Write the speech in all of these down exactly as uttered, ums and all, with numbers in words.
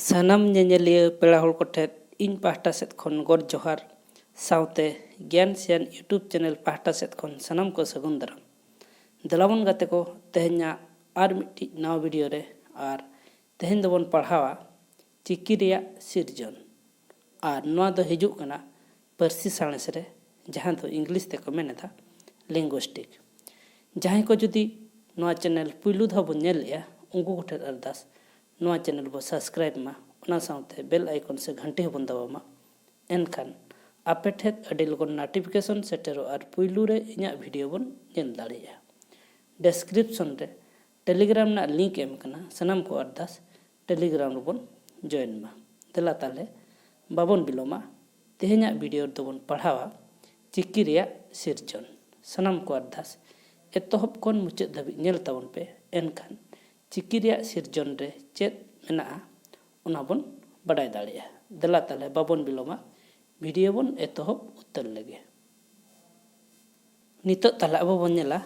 ᱥᱟᱱᱟᱢ ᱧᱮᱧᱮᱞᱤᱭᱟᱹ ᱯᱮᱲᱟ ᱦᱚᱲ ᱠᱚᱴᱷᱮᱱ ᱤᱧ ᱯᱟᱦᱴᱟ ᱥᱮᱫ ᱠᱷᱚᱱ ᱜᱚᱰ ᱡᱚᱦᱟᱨ, ᱥᱟᱶᱛᱮ ᱜᱮᱭᱟᱱ ᱥᱮᱭᱟᱱ YouTube channel ᱯᱟᱦᱴᱟ ᱥᱮᱫ ᱠᱷᱚᱱ ᱥᱟᱱᱟᱢ ᱠᱚ ᱥᱟᱹᱜᱩᱱ ᱫᱟᱨᱟᱢ᱾ ᱫᱮᱞᱟᱵᱚᱱ ᱜᱟᱛᱮ ᱠᱚ, ᱛᱮᱦᱮᱧᱟᱜ ᱟᱨ ᱢᱤᱫᱴᱤᱡ ᱱᱟᱣᱟ video ᱨᱮ᱾ ᱟᱨ ᱛᱮᱦᱮᱧ ᱫᱚᱵᱚᱱ ᱯᱟᱲᱦᱟᱣᱟ ᱪᱤᱠᱤ ᱨᱮᱭᱟᱜ ᱥᱤᱨᱡᱚᱱ᱾ ᱟᱨ ᱱᱚᱣᱟ ᱫᱚ ᱦᱤᱡᱩᱜ ᱠᱟᱱᱟ ᱯᱟᱹᱨᱥᱤ ᱥᱟᱬᱮᱥ ᱨᱮ, ᱡᱟᱦᱟᱸ ᱫᱚ English ᱛᱮᱠᱚ ᱢᱮᱱ ᱮᱫᱟ linguistic᱾ ᱡᱟᱦᱟᱸᱭ ᱠᱚ ᱡᱩᱫᱤ ᱱᱚᱣᱟ channel ᱯᱩᱭᱞᱩ ᱫᱷᱟᱣ ᱵᱚᱱ ᱧᱮᱞ ᱮᱫᱼᱟ, ᱩᱱᱠᱩ ᱠᱚᱴᱷᱮᱱ ᱟᱨᱫᱟᱥ, ᱱᱚᱣᱟ channel ᱵᱚ subscribe ᱢᱟ, ᱚᱱᱟ ᱥᱟᱶᱛᱮ bell icon ᱥᱮ ᱜᱷᱟᱱᱴᱤ ᱦᱚᱸᱵᱚᱱ ᱫᱟᱵᱟᱣ ᱢᱟ᱾ ᱮᱱᱠᱷᱟᱱ ᱟᱯᱮ ᱴᱷᱮᱱ ᱟᱹᱰᱤ ᱞᱚᱜᱚᱱ notification ᱥᱮᱴᱮᱨᱚᱜᱼᱟ ᱟᱨ ᱯᱩᱭᱞᱩ ᱨᱮ ᱤᱧᱟᱹᱜ video ᱵᱚᱱ ᱧᱮᱞ ᱫᱟᱲᱮᱭᱟᱜᱼᱟ᱾ Description ᱨᱮ Telegram ᱨᱮᱱᱟᱜ link ᱮᱢ ᱠᱟᱱᱟ, ᱥᱟᱱᱟᱢ ᱠᱚ ᱟᱨᱫᱟᱥ Telegram ᱨᱮᱵᱚᱱ join ᱢᱟ᱾ ᱫᱮᱞᱟ ᱛᱟᱦᱞᱮ ᱵᱟᱵᱚᱱ ᱵᱤᱞᱚᱢᱟ, ᱛᱮᱦᱮᱧᱟᱜ video ᱨᱮᱫᱚ ᱵᱚᱱ ᱯᱟᱲᱦᱟᱣᱟ ᱪᱤᱠᱤ ᱨᱮᱭᱟᱜ ᱥᱤᱨᱡᱚᱱ᱾ ᱥᱟᱱᱟᱢ ᱠᱚ ᱟᱨᱫᱟᱥ ᱮᱛᱚᱦᱚᱵ ᱠᱷᱚᱱ ᱢᱩᱪᱟᱹᱫ ᱫᱷᱟᱹᱵᱤᱡ ᱧᱮᱞ ᱛᱟᱵᱚᱱ ᱯᱮ, ᱮᱱᱠᱷᱟᱱ ᱪᱤᱠᱤ ᱨᱮᱭᱟᱜ ᱥᱤᱨᱡᱚᱱ ᱨᱮ ᱪᱮᱫ ᱢᱮᱱᱟᱜᱼᱟ, ᱚᱱᱟ ᱵᱚᱱ ᱵᱟᱰᱟᱭ ᱫᱟᱲᱮᱭᱟᱜᱼᱟ᱾ ᱫᱮᱞᱟ ᱛᱟᱦᱞᱮ ᱵᱟᱵᱚᱱ ᱵᱤᱞᱚᱢᱟ, video ᱵᱚᱱ ᱮᱛᱚᱦᱚᱵ ᱩᱛᱟᱹᱨ ᱞᱮᱜᱮ᱾ ᱱᱤᱛᱚᱜ ᱛᱟᱦᱞᱮ ᱟᱵᱚ ᱵᱚᱱ ᱧᱮᱞᱟ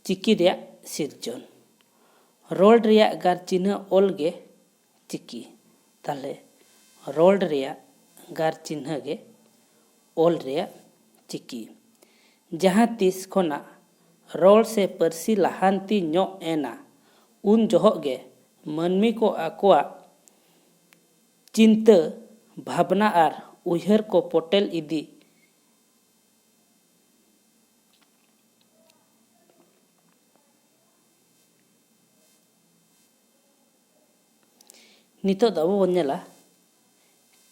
ᱪᱤᱠᱤ ᱨᱮᱭᱟᱜ ᱥᱤᱨᱡᱚᱱ᱾ ᱨᱚᱲ ᱨᱮᱭᱟᱜ ᱜᱟᱨ ᱪᱤᱱᱦᱟᱹ ᱚᱞ ᱜᱮ ᱪᱤᱠᱤ᱾ ᱛᱟᱦᱞᱮ ᱨᱚᱲ ᱨᱮᱭᱟᱜ ᱜᱟᱨ ᱪᱤᱱᱦᱟᱹ ᱜᱮ ᱚᱞ ᱨᱮᱭᱟᱜ ᱪᱤᱠᱤ᱾ ᱡᱟᱦᱟᱸ ᱛᱤᱥ ᱠᱷᱚᱱᱟᱜ ᱨᱚᱲ ᱥᱮ ᱯᱟᱹᱨᱥᱤ ᱞᱟᱦᱟᱱᱛᱤ ᱧᱚᱜ ᱮᱱᱟ, ᱩᱱ ᱡᱚᱦᱚᱜ ᱜᱮ ᱢᱟᱹᱱᱢᱤ ᱠᱚ ᱟᱠᱚᱣᱟᱜ ᱪᱤᱱᱛᱟᱹ, ᱵᱷᱟᱵᱽᱱᱟ ᱟᱨ ᱩᱭᱦᱟᱹᱨ ᱠᱚ ᱯᱚᱴᱮᱞ ᱤᱫᱤ ᱱᱤᱛᱚᱜ ᱫᱚ ᱟᱵᱚ ᱵᱚᱱ ᱧᱮᱞᱟ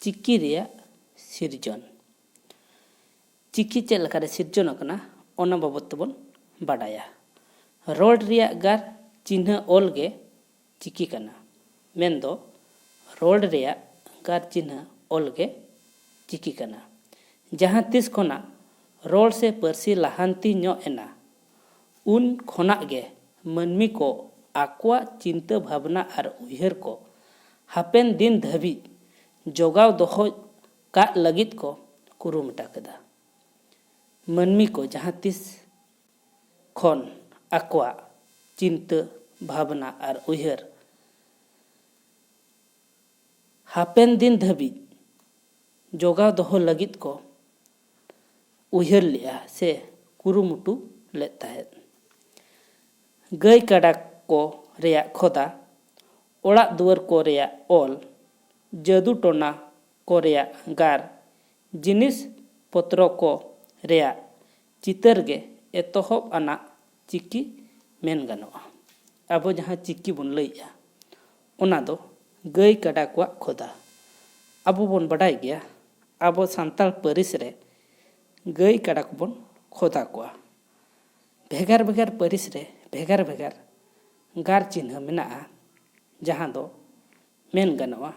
ᱪᱤᱠᱤ ᱨᱮᱭᱟᱜ ᱥᱤᱨᱡᱚᱱ᱾ ᱪᱤᱠᱤ ᱪᱮᱫ ᱞᱮᱠᱟᱨᱮ ᱥᱤᱨᱡᱚᱱ ᱟᱠᱟᱱᱟ, ᱚᱱᱟ ᱵᱟᱵᱚᱫ ᱛᱮᱵᱚᱱ ᱵᱟᱰᱟᱭᱟ᱾ ᱨᱚᱲ ᱨᱮᱭᱟᱜ ᱜᱟᱨ ᱪᱤᱱᱦᱟᱹ ᱚᱞ ᱜᱮ ᱪᱤᱠᱤ ᱠᱟᱱᱟ, ᱢᱮᱱᱫᱚ ᱨᱚᱲ ᱨᱮᱭᱟᱜ ᱜᱟᱨ ᱪᱤᱱᱦᱟᱹ ᱚᱞ ᱜᱮ ᱪᱤᱠᱤ ᱠᱟᱱᱟ᱾ ᱡᱟᱦᱟᱸ ᱛᱤᱥ ᱠᱷᱚᱱᱟᱜ ᱨᱚᱲ ᱥᱮ ᱯᱟᱹᱨᱥᱤ ᱞᱟᱦᱟᱱᱛᱤ ᱧᱚᱜ ᱮᱱᱟ, ᱩᱱ ᱠᱷᱚᱱᱟᱜ ᱜᱮ ᱢᱟᱹᱱᱢᱤ ᱠᱚ ᱟᱠᱚᱣᱟᱜ ᱪᱤᱱᱛᱟᱹ ᱵᱷᱟᱵᱽᱱᱟ ᱟᱨ ᱩᱭᱦᱟᱹᱨ ᱠᱚ ᱦᱟᱯᱮᱱ ᱫᱤᱱ ᱫᱷᱟᱹᱵᱤᱡ ᱡᱚᱜᱟᱣ ᱫᱚᱦᱚ ᱠᱟᱜ ᱞᱟᱹᱜᱤᱫ ᱠᱚ ᱠᱩᱨᱩᱢᱩᱴᱩ ᱠᱮᱫᱟ᱾ ᱢᱟᱹᱱᱢᱤ ᱠᱚ ᱡᱟᱦᱟᱸ ᱛᱤᱥ ᱠᱷᱚᱱ ᱟᱠᱚᱣᱟᱜ ᱪᱤᱱᱛᱟᱹ ᱵᱷᱟᱵᱽᱱᱟ ᱟᱨ ᱩᱭᱦᱟᱹᱨ ᱦᱟᱯᱮᱱ ᱫᱤᱱ ᱫᱷᱟᱹᱵᱤᱡ ᱡᱚᱜᱟᱣ ᱫᱚᱦᱚ ᱞᱟᱹᱜᱤᱫ ᱠᱚ ᱩᱭᱦᱟᱹᱨ ᱞᱮᱫᱼᱟ ᱥᱮ ᱠᱩᱨᱩᱢᱩᱴᱩ ᱞᱮᱫ ᱛᱟᱦᱮᱸᱫ᱾ ᱜᱟᱹᱭ ᱠᱟᱰᱟ ᱠᱚ ᱨᱮᱭᱟᱜ ᱠᱷᱚᱫᱟ, ᱚᱲᱟᱜ ᱫᱩᱣᱟᱹᱨ ᱠᱚ ᱨᱮᱭᱟᱜ ᱚᱞ, ᱡᱟᱹᱫᱩ ᱴᱚᱱᱟ ᱠᱚ ᱨᱮᱭᱟᱜ ᱜᱟᱨ, ᱡᱤᱱᱤᱥ ᱯᱚᱛᱨᱚ ᱠᱚ ᱨᱮᱭᱟᱜ ᱪᱤᱛᱟᱹᱨ ᱜᱮ ᱮᱛᱚᱦᱚᱵ ᱟᱱᱟᱜ ᱪᱤᱠᱤ ᱢᱮᱱ ᱜᱟᱱᱚᱜᱼᱟ᱾ ᱟᱵᱚ ᱡᱟᱦᱟᱸ ᱪᱤᱠᱤ ᱵᱚᱱ ᱞᱟᱹᱭᱮᱜᱼᱟ, ᱚᱱᱟ ᱫᱚ ᱜᱟᱹᱭ ᱠᱟᱰᱟ ᱠᱚᱣᱟᱜ ᱠᱷᱚᱫᱟ᱾ ᱟᱵᱚ ᱵᱚᱱ ᱵᱟᱰᱟᱭ ᱜᱮᱭᱟ, ᱟᱵᱚ ᱥᱟᱱᱛᱟᱲ ᱯᱟᱹᱨᱤᱥ ᱨᱮ ᱜᱟᱹᱭ ᱠᱟᱰᱟ ᱠᱚᱵᱚᱱ ᱠᱷᱚᱫᱟ ᱠᱚᱣᱟ᱾ ᱵᱷᱮᱜᱟᱨ ᱵᱷᱮᱜᱟᱨ ᱯᱟᱹᱨᱤᱥ ᱨᱮ ᱵᱷᱮᱜᱟᱨ ᱵᱷᱮᱜᱟᱨ ᱜᱟᱨ ᱪᱤᱱᱦᱟᱹ ᱢᱮᱱᱟᱜᱼᱟ, ᱡᱟᱦᱟᱸ ᱫᱚ ᱢᱮᱱ ᱜᱟᱱᱚᱜᱼᱟ,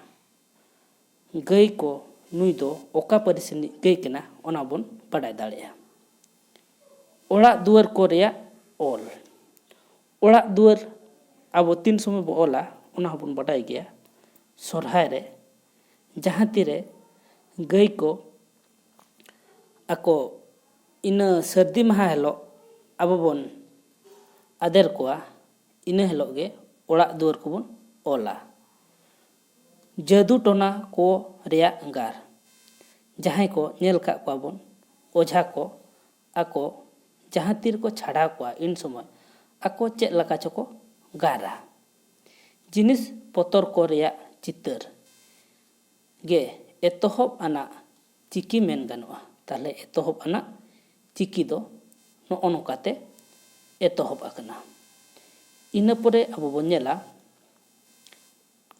ᱜᱟᱹᱭ ᱠᱚ ᱱᱩᱭ ᱫᱚ ᱚᱠᱟ ᱯᱟᱹᱨᱤᱥ ᱨᱤᱱᱤᱡ ᱜᱟᱹᱭ ᱠᱟᱱᱟ, ᱚᱱᱟ ᱵᱚᱱ ᱵᱟᱰᱟᱭ ᱫᱟᱲᱮᱭᱟᱜᱼᱟ᱾ ᱚᱲᱟᱜ ᱫᱩᱣᱟᱹᱨ ᱠᱚ ᱨᱮᱭᱟᱜ ᱚᱞ᱾ ᱚᱲᱟᱜ ᱫᱩᱣᱟᱹᱨ ᱟᱵᱚ ᱛᱤᱱ ᱥᱚᱢᱚᱭ ᱵᱚ ᱚᱞᱟ, ᱚᱱᱟ ᱦᱚᱸᱵᱚᱱ ᱵᱟᱰᱟᱭ ᱜᱮᱭᱟ᱾ ᱥᱚᱨᱦᱟᱭ ᱨᱮ ᱡᱟᱦᱟᱸ ᱛᱤᱨᱮ ᱜᱟᱹᱭ ᱠᱚ ᱟᱠᱚ ᱤᱱᱟᱹ ᱥᱟᱹᱨᱫᱤ ᱢᱟᱦᱟ ᱦᱤᱞᱳᱜ ᱟᱵᱚ ᱵᱚᱱ ᱟᱫᱮᱨ ᱠᱚᱣᱟ, ᱤᱱᱟᱹ ᱦᱤᱞᱳᱜ ᱜᱮ ᱚᱲᱟᱜ ᱫᱩᱣᱟᱹᱨ ᱠᱚᱵᱚᱱ ᱚᱞᱟ᱾ ᱡᱟᱹᱫᱩ ᱴᱚᱱᱟ ᱠᱚ ᱨᱮᱭᱟᱜ ᱜᱟᱨ᱾ ᱡᱟᱦᱟᱸᱭ ᱠᱚ ᱧᱮᱞ ᱠᱟᱜ ᱠᱚᱣᱟ ᱵᱚᱱ, ᱚᱡᱷᱟ ᱠᱚ ᱟᱠᱚ ᱡᱟᱦᱟᱸ ᱛᱤ ᱨᱮᱠᱚ ᱪᱷᱟᱰᱟᱣ ᱠᱚᱣᱟ, ᱤᱱ ᱥᱚᱢᱚᱭ ᱟᱠᱚ ᱪᱮᱫ ᱞᱮᱠᱟ ᱪᱚᱠᱚ ᱜᱟᱨᱟ᱾ ᱡᱤᱱᱤᱥ ᱯᱚᱛᱚᱨ ᱠᱚ ᱨᱮᱭᱟᱜ ᱪᱤᱛᱟᱹᱨ ᱜᱮ ᱮᱛᱚᱦᱚᱵ ᱟᱱᱟᱜ ᱪᱤᱠᱤ ᱢᱮᱱ ᱜᱟᱱᱚᱜᱼᱟ᱾ ᱛᱟᱦᱞᱮ ᱮᱛᱚᱦᱚᱵ ᱟᱱᱟᱜ ᱪᱤᱠᱤ ᱫᱚ ᱱᱚᱜᱼᱚ ᱱᱚᱝᱠᱟᱛᱮ ᱮᱛᱚᱦᱚᱵ ᱟᱠᱟᱱᱟ᱾ ᱤᱱᱟᱹ ᱯᱚᱨᱮ ᱟᱵᱚ ᱵᱚᱱ ᱧᱮᱞᱟ,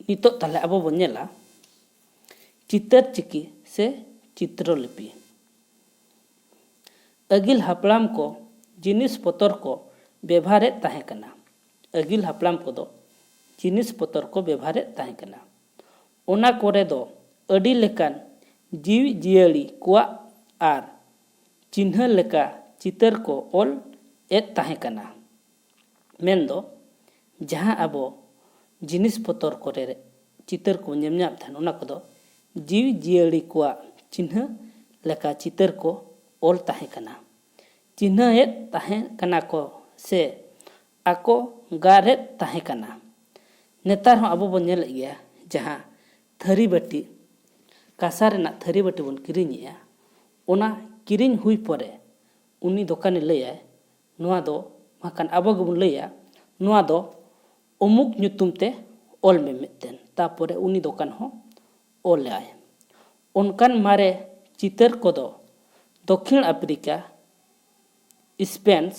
ᱱᱤᱛᱚᱜ ᱛᱟᱦᱞᱮ ᱟᱵᱚ ᱵᱚᱱ ᱧᱮᱞᱟ ᱪᱤᱛᱟᱹᱨ ᱪᱤᱠᱤ ᱥᱮ ᱪᱤᱛᱨᱚ ᱞᱤᱯᱤ᱾ ᱟᱹᱜᱤᱞ ᱦᱟᱯᱲᱟᱢ ᱠᱚ ᱡᱤᱱᱤᱥ ᱯᱚᱛᱚᱨ ᱠᱚ ᱵᱮᱵᱷᱟᱨᱮᱫ ᱛᱟᱦᱮᱸ ᱠᱟᱱᱟ᱾ ᱟᱹᱜᱤᱞ ᱦᱟᱯᱲᱟᱢ ᱠᱚᱫᱚ ᱡᱤᱱᱤᱥ ᱯᱚᱛᱚᱨ ᱠᱚ ᱵᱮᱵᱷᱟᱨᱮᱫ ᱛᱟᱦᱮᱸ ᱠᱟᱱᱟ᱾ ᱚᱱᱟ ᱠᱚᱨᱮ ᱫᱚ ᱟᱹᱰᱤ ᱞᱮᱠᱟᱱ ᱡᱤᱣᱤ ᱡᱤᱭᱟᱹᱞᱤ ᱠᱚᱣᱟᱜ ᱟᱨ ᱪᱤᱱᱦᱟᱹ ᱞᱮᱠᱟ ᱪᱤᱛᱟᱹᱨ ᱠᱚ ᱚᱞ ᱮᱫ ᱛᱟᱦᱮᱸ ᱠᱟᱱᱟ᱾ ᱢᱮᱱᱫᱚ, ᱡᱟᱦᱟᱸ ᱟᱵᱚ ᱡᱤᱱᱤᱥ ᱯᱚᱛᱚᱨ ᱠᱚᱨᱮ ᱪᱤᱛᱟᱹᱨ ᱠᱚ ᱧᱮᱞ ᱧᱟᱢ ᱛᱟᱦᱮᱱ, ᱚᱱᱟ ᱠᱚᱫᱚ ᱡᱤᱣᱤ ᱡᱤᱭᱟᱹᱞᱤ ᱠᱚᱣᱟᱜ ᱪᱤᱱᱦᱟᱹ ᱞᱮᱠᱟ ᱪᱤᱛᱟᱹᱨ ᱠᱚ ᱚᱞ ᱛᱟᱦᱮᱸ ᱠᱟᱱᱟ᱾ ᱪᱤᱱᱦᱟᱹᱭᱮᱫ ᱛᱟᱦᱮᱸ ᱠᱟᱱᱟ ᱠᱚ ᱥᱮ ᱟᱠᱚ ᱜᱟᱨᱮᱫ ᱛᱟᱦᱮᱸ ᱠᱟᱱᱟ᱾ ᱱᱮᱛᱟᱨ ᱦᱚᱸ ᱟᱵᱚ ᱵᱚᱱ ᱧᱮᱞᱮᱫ ᱜᱮᱭᱟ, ᱡᱟᱦᱟᱸ ᱛᱷᱟᱹᱨᱤ ᱵᱟᱹᱴᱤ, ᱠᱟᱸᱥᱟ ᱨᱮᱱᱟᱜ ᱛᱷᱟᱹᱨᱤ ᱵᱟᱹᱴᱤ ᱵᱚᱱ ᱠᱤᱨᱤᱧᱮᱜᱼᱟ, ᱚᱱᱟ ᱠᱤᱨᱤᱧ ᱦᱩᱭ ᱯᱚᱨᱮ ᱩᱱᱤ ᱫᱚᱠᱟᱱᱮ ᱞᱟᱹᱭᱟᱭ, ᱱᱚᱣᱟ ᱫᱚ ᱵᱟᱠᱷᱟᱱ ᱟᱵᱚ ᱜᱮᱵᱚᱱ ᱞᱟᱹᱭᱟ, ᱱᱚᱣᱟ ᱫᱚ ᱚᱢᱩᱠ ᱧᱩᱛᱩᱢ ᱛᱮ ᱚᱞ ᱢᱮ ᱢᱤᱫᱴᱮᱱ᱾ ᱛᱟᱯᱚᱨᱮ ᱩᱱᱤ ᱫᱚᱠᱟᱱ ᱦᱚᱸ ᱚᱞᱟᱭ᱾ ᱚᱱᱠᱟᱱ ᱢᱟᱨᱮ ᱪᱤᱛᱟᱹᱨ ᱠᱚᱫᱚ ᱫᱚᱠᱷᱤᱱ ᱟᱯᱷᱨᱤᱠᱟ, ᱥᱯᱮᱱ,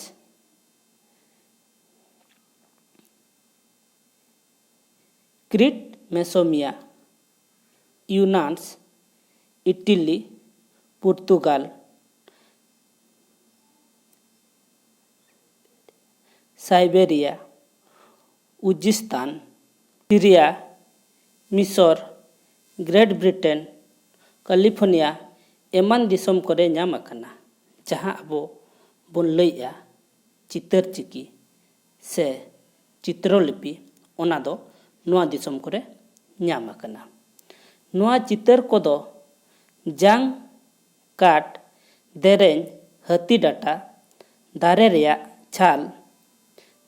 ᱠᱨᱤᱴ, ᱢᱮᱥᱳᱢᱤᱭᱟ, ᱤᱭᱩᱱᱟᱱᱥ, ᱤᱴᱤᱞᱤ, ᱯᱩᱨᱛᱩᱜᱟᱞ, ᱥᱟᱭᱵᱮᱨᱤᱭᱟ, ᱩᱡᱤᱥᱛᱟᱱ, ᱥᱤᱨᱤᱭᱟ, ᱢᱤᱥᱚᱨ, ᱜᱨᱮᱴ ᱵᱨᱤᱴᱮᱱ, ᱠᱟᱞᱤᱯᱷᱳᱨᱱᱤᱭᱟ ᱮᱢᱟᱱ ᱫᱤᱥᱚᱢ ᱠᱚᱨᱮ ᱧᱟᱢ ᱟᱠᱟᱱᱟ᱾ ᱡᱟᱦᱟᱸ ᱟᱵᱚ ᱵᱚᱱ ᱞᱟᱹᱭᱮᱜᱼᱟ ᱪᱤᱛᱟᱹᱨ ᱪᱤᱠᱤ ᱥᱮ ᱪᱤᱛᱨᱚᱞᱤᱯᱤ, ᱚᱱᱟ ᱫᱚ ᱱᱚᱣᱟ ᱫᱤᱥᱚᱢ ᱠᱚᱨᱮ ᱧᱟᱢ ᱟᱠᱟᱱᱟ᱾ ᱱᱚᱣᱟ ᱪᱤᱛᱟᱹᱨ ᱠᱚᱫᱚ ᱡᱟᱝ, ᱠᱟᱴ, ᱫᱮᱨᱮᱧ, ᱦᱟᱹᱛᱤ ᱰᱟᱴᱟ, ᱫᱟᱨᱮ ᱨᱮᱭᱟᱜ ᱪᱷᱟᱞ,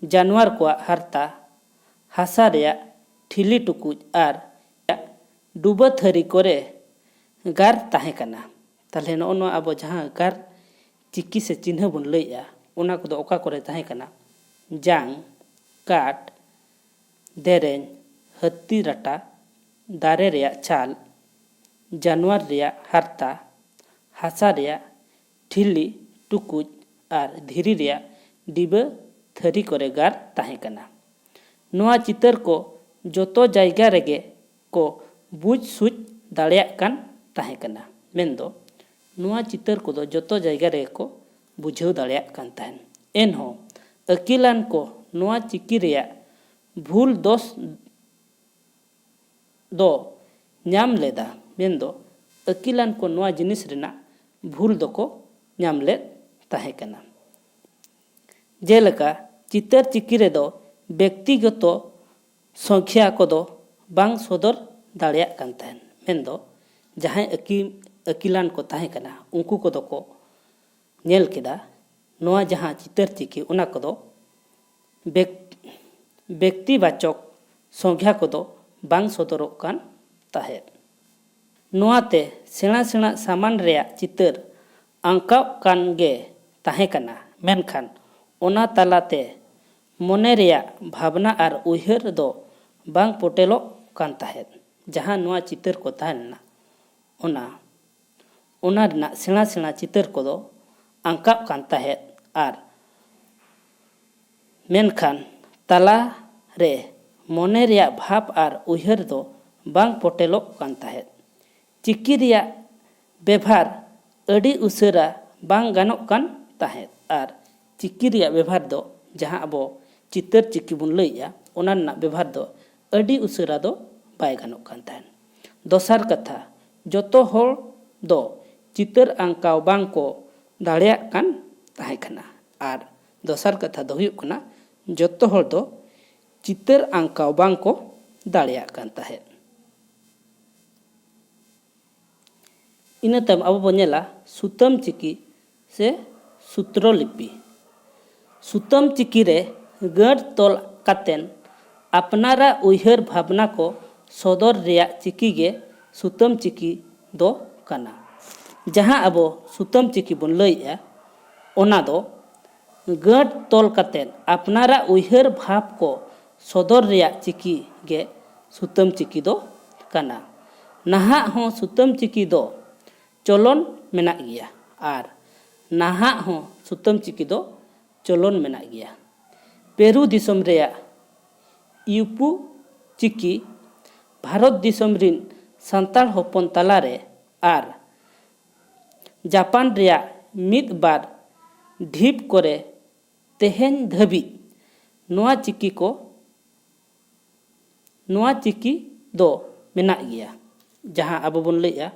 ᱡᱟᱱᱣᱟᱨ ᱠᱚᱣᱟᱜ ᱦᱟᱨᱛᱟ, ᱦᱟᱥᱟ ᱨᱮᱭᱟᱜ ᱴᱷᱤᱞᱤ ᱴᱩᱠᱩᱡ ᱟᱨ ᱰᱩᱵᱟᱹ ᱛᱷᱟᱹᱨᱤ ᱠᱚᱨᱮ ᱜᱟᱨ ᱛᱟᱦᱮᱸ ᱠᱟᱱᱟ᱾ ᱛᱟᱦᱞᱮ ᱱᱚᱜᱼᱚ ᱱᱚᱣᱟ ᱟᱵᱚ ᱡᱟᱦᱟᱸ ᱜᱟᱨ ᱪᱤᱠᱤ ᱥᱮ ᱪᱤᱱᱦᱟᱹ ᱵᱚᱱ ᱞᱟᱹᱭᱮᱜᱼᱟ, ᱚᱱᱟ ᱠᱚᱫᱚ ᱚᱠᱟ ᱠᱚᱨᱮ ᱛᱟᱦᱮᱸ ᱠᱟᱱᱟ? ᱡᱟᱝ, ᱠᱟᱴ, ᱫᱮᱨᱮᱧ, ᱦᱟᱹᱛᱤ ᱰᱟᱴᱟ, ᱫᱟᱨᱮ ᱨᱮᱭᱟᱜ ᱪᱷᱟᱞ, ᱡᱟᱱᱣᱟᱨ ᱨᱮᱭᱟᱜ ᱦᱟᱨᱛᱟ, ᱦᱟᱥᱟ ᱨᱮᱭᱟᱜ ᱴᱷᱤᱞᱤ ᱴᱩᱠᱩᱡ ᱟᱨ ᱫᱷᱤᱨᱤ ᱨᱮᱭᱟᱜ ᱰᱤᱵᱟᱹ ᱛᱷᱟᱹᱨᱤ ᱠᱚᱨᱮ ᱜᱟᱨ ᱛᱟᱦᱮᱸ ᱠᱟᱱᱟ᱾ ᱱᱚᱣᱟ ᱪᱤᱛᱟᱹᱨ ᱠᱚ ᱡᱚᱛᱚ ᱡᱟᱭᱜᱟ ᱨᱮᱜᱮ ᱠᱚ ᱵᱩᱡᱽ ᱥᱩᱡᱽ ᱫᱟᱲᱮᱭᱟᱜ ᱠᱟᱱ ᱛᱟᱦᱮᱸ ᱠᱟᱱᱟ᱾ ᱢᱮᱱᱫᱚ ᱱᱚᱣᱟ ᱪᱤᱛᱟᱹᱨ ᱠᱚᱫᱚ ᱡᱚᱛᱚ ᱡᱟᱭᱜᱟ ᱨᱮᱜᱮ ᱠᱚ ᱵᱩᱡᱷᱟᱹᱣ ᱫᱟᱲᱮᱭᱟᱜ ᱠᱟᱱ ᱛᱟᱦᱮᱸᱱ᱾ ᱮᱱᱦᱚᱸ ᱟᱹᱠᱤᱞᱟᱱ ᱠᱚ ᱱᱚᱣᱟ ᱪᱤᱠᱤ ᱨᱮᱭᱟᱜ ᱵᱷᱩᱞ ᱫᱚᱥ ᱫᱚ ᱧᱟᱢ ᱞᱮᱫᱟ, ᱢᱮᱱᱫᱚ ᱟᱹᱠᱤᱞᱟᱱ ᱠᱚ ᱱᱚᱣᱟ ᱡᱤᱱᱤᱥ ᱨᱮᱱᱟᱜ ᱵᱷᱩᱞ ᱫᱚᱠᱚ ᱧᱟᱢ ᱞᱮᱫ ᱛᱟᱦᱮᱸ ᱠᱟᱱᱟ᱾ ᱡᱮᱞᱮᱠᱟ, ᱪᱤᱛᱟᱹᱨ ᱪᱤᱠᱤ ᱨᱮᱫᱚ ᱵᱮᱠᱛᱤᱜᱚᱛᱚ ᱥᱚᱝᱠᱷᱭᱟ ᱠᱚᱫᱚ ᱵᱟᱝ ᱥᱚᱫᱚᱨ ᱫᱟᱲᱮᱭᱟᱜ ᱠᱟᱱ ᱛᱟᱦᱮᱸᱱ, ᱢᱮᱱᱫᱚ ᱡᱟᱦᱟᱸᱭ ᱟᱹᱠᱤ-, ᱟᱹᱠᱤᱞᱟᱱ ᱠᱚ ᱛᱟᱦᱮᱸ ᱠᱟᱱᱟ, ᱩᱱᱠᱩ ᱠᱚᱫᱚ ᱠᱚ ᱧᱮᱞ ᱠᱮᱫᱟ, ᱱᱚᱣᱟ ᱡᱟᱦᱟᱸ ᱪᱤᱛᱟᱹᱨ ᱪᱤᱠᱤ, ᱚᱱᱟ ᱠᱚᱫᱚ ᱵᱮᱠ-, ᱵᱮᱠᱛᱤᱵᱟᱪᱚᱠ ᱥᱚᱝᱠᱷᱭᱟ ᱠᱚᱫᱚ ᱵᱟᱝ ᱥᱚᱫᱚᱨᱚᱜ ᱠᱟᱱ ᱛᱟᱦᱮᱸᱫ᱾ ᱱᱚᱣᱟᱛᱮ ᱥᱮᱬᱟ ᱥᱮᱬᱟ ᱥᱟᱢᱟᱱ ᱨᱮᱭᱟᱜ ᱪᱤᱛᱟᱹᱨ ᱟᱸᱠᱟᱣ ᱠᱟᱱ ᱜᱮ ᱛᱟᱦᱮᱸ ᱠᱟᱱᱟ, ᱢᱮᱱᱠᱷᱟᱱ ᱚᱱᱟ ᱛᱟᱞᱟᱛᱮ ᱢᱚᱱᱮ ᱨᱮᱭᱟᱜ ᱵᱷᱟᱵᱽᱱᱟ ᱟᱨ ᱩᱭᱦᱟᱹᱨ ᱫᱚ ᱵᱟᱝ ᱯᱚᱴᱮᱞᱚᱜ ᱠᱟᱱ ᱛᱟᱦᱮᱸᱫ᱾ ᱡᱟᱦᱟᱸ ᱱᱚᱣᱟ ᱪᱤᱛᱟᱹᱨ ᱠᱚ ᱛᱟᱦᱮᱸ ᱞᱮᱱᱟ, ᱚᱱᱟ ᱚᱱᱟ ᱨᱮᱱᱟᱜ ᱥᱮᱬᱟ ᱥᱮᱬᱟ ᱪᱤᱛᱟᱹᱨ ᱠᱚᱫᱚ ᱟᱸᱠᱟᱣ ᱠᱟᱱ ᱛᱟᱦᱮᱸᱫ, ᱟᱨ ᱢᱮᱱᱠᱷᱟᱱ ᱛᱟᱞᱟ ᱨᱮ ᱢᱚᱱᱮ ᱨᱮᱭᱟᱜ ᱵᱷᱟᱵᱽ ᱟᱨ ᱩᱭᱦᱟᱹᱨ ᱫᱚ ᱵᱟᱝ ᱯᱚᱴᱮᱞᱚᱜ ᱠᱟᱱ ᱛᱟᱦᱮᱸᱫ᱾ ᱪᱤᱠᱤ ᱨᱮᱭᱟᱜ ᱵᱮᱵᱷᱟᱨ ᱟᱹᱰᱤ ᱩᱥᱟᱹᱨᱟ ᱵᱟᱝ ᱜᱟᱱᱚᱜ ᱠᱟᱱ ᱛᱟᱦᱮᱸᱫ, ᱟᱨ ᱪᱤᱠᱤ ᱨᱮᱭᱟᱜ ᱵᱮᱵᱷᱟᱨ ᱫᱚ, ᱡᱟᱦᱟᱸ ᱟᱵᱚ ᱪᱤᱛᱟᱹᱨ ᱪᱤᱠᱤ ᱵᱚᱱ ᱞᱟᱹᱭᱮᱜᱼᱟ, ᱚᱱᱟ ᱨᱮᱱᱟᱜ ᱵᱮᱵᱷᱟᱨ ᱫᱚ ᱟᱹᱰᱤ ᱩᱥᱟᱹᱨᱟ ᱫᱚ ᱵᱟᱭ ᱜᱟᱱᱚᱜ ᱠᱟᱱ ᱛᱟᱦᱮᱸᱫ᱾ ᱫᱚᱥᱟᱨ ᱠᱟᱛᱷᱟ, ᱡᱚᱛᱚ ᱦᱚᱲ ᱫᱚ ᱪᱤᱛᱟᱹᱨ ᱟᱸᱠᱟᱣ ᱵᱟᱝ ᱠᱚ ᱫᱟᱲᱮᱭᱟᱜ ᱠᱟᱱ ᱛᱟᱦᱮᱸ ᱠᱟᱱᱟ᱾ ᱟᱨ ᱫᱚᱥᱟᱨ ᱠᱟᱛᱷᱟ ᱫᱚ ᱦᱩᱭᱩᱜ ᱠᱟᱱᱟ, ᱡᱚᱛᱚ ᱦᱚᱲ ᱫᱚ ᱪᱤᱛᱟᱹᱨ ᱟᱸᱠᱟᱣ ᱵᱟᱝ ᱠᱚ ᱫᱟᱲᱮᱭᱟᱜ ᱠᱟᱱ ᱛᱟᱦᱮᱸᱫ᱾ ᱤᱱᱟᱹ ᱛᱟᱭᱚᱢ ᱟᱵᱚ ᱵᱚᱱ ᱧᱮᱞᱟ ᱥᱩᱛᱟᱹᱢ ᱪᱤᱠᱤ ᱥᱮ ᱥᱩᱛᱨᱚ ᱞᱤᱯᱤ᱾ ᱥᱩᱛᱟᱹᱢ ᱪᱤᱠᱤ ᱨᱮ ᱜᱟᱹᱴ ᱛᱚᱞ ᱠᱟᱛᱮᱱ ᱟᱯᱱᱟᱨᱟᱜ ᱩᱭᱦᱟᱹᱨ ᱵᱷᱟᱵᱽᱱᱟ ᱠᱚ ᱥᱚᱫᱚᱨ ᱨᱮᱭᱟᱜ ᱪᱤᱠᱤ ᱜᱮ ᱥᱩᱛᱟᱹᱢ ᱪᱤᱠᱤ ᱫᱚ ᱠᱟᱱᱟ᱾ ᱡᱟᱦᱟᱸ ᱟᱵᱚ ᱥᱩᱛᱟᱹᱢ ᱪᱤᱠᱤ ᱵᱚᱱ ᱞᱟᱹᱭᱮᱜᱼᱟ, ᱚᱱᱟ ᱫᱚ ᱜᱟᱹᱴ ᱛᱚᱞ ᱠᱟᱛᱮ ᱟᱯᱱᱟᱨᱟᱜ ᱩᱭᱦᱟᱹᱨ ᱵᱷᱟᱵᱽ ᱠᱚ ᱥᱚᱫᱚᱨ ᱨᱮᱭᱟᱜ ᱪᱤᱠᱤ ᱜᱮ ᱥᱩᱛᱟᱹᱢ ᱪᱤᱠᱤ ᱫᱚ ᱠᱟᱱᱟ᱾ ᱱᱟᱦᱟᱜ ᱦᱚᱸ ᱥᱩᱛᱟᱹᱢ ᱪᱤᱠᱤ ᱫᱚ ᱪᱚᱞᱚᱱ ᱢᱮᱱᱟᱜ ᱜᱮᱭᱟ, ᱟᱨ ᱱᱟᱦᱟᱜ ᱦᱚᱸ ᱥᱩᱛᱟᱹᱢ ᱪᱤᱠᱤ ᱫᱚ ᱪᱚᱞᱚᱱ ᱢᱮᱱᱟᱜ ᱜᱮᱭᱟ᱾ ᱯᱮᱨᱩ ᱫᱤᱥᱚᱢ ᱨᱮᱭᱟᱜ ᱤᱭᱩᱯᱩ ᱪᱤᱠᱤ ᱵᱷᱟᱨᱚᱛ ᱫᱤᱥᱚᱢ ᱨᱤᱱ ᱥᱟᱱᱛᱟᱲ ᱦᱚᱯᱚᱱ ᱛᱟᱞᱟᱨᱮ ᱟᱨ ᱡᱟᱯᱟᱱ ᱨᱮᱭᱟᱜ ᱢᱤᱫ ᱵᱟᱨ ᱰᱷᱤᱯ ᱠᱚᱨᱮ ᱛᱮᱦᱮᱧ ᱫᱷᱟᱹᱵᱤᱡ ᱱᱚᱣᱟ ᱪᱤᱠᱤ ᱠᱚ, ᱱᱚᱣᱟ ᱪᱤᱠᱤ ᱫᱚ ᱢᱮᱱᱟᱜ ᱜᱮᱭᱟ᱾ ᱡᱟᱦᱟᱸ ᱟᱵᱚ ᱵᱚᱱ ᱞᱟᱹᱭᱮᱜᱼᱟ,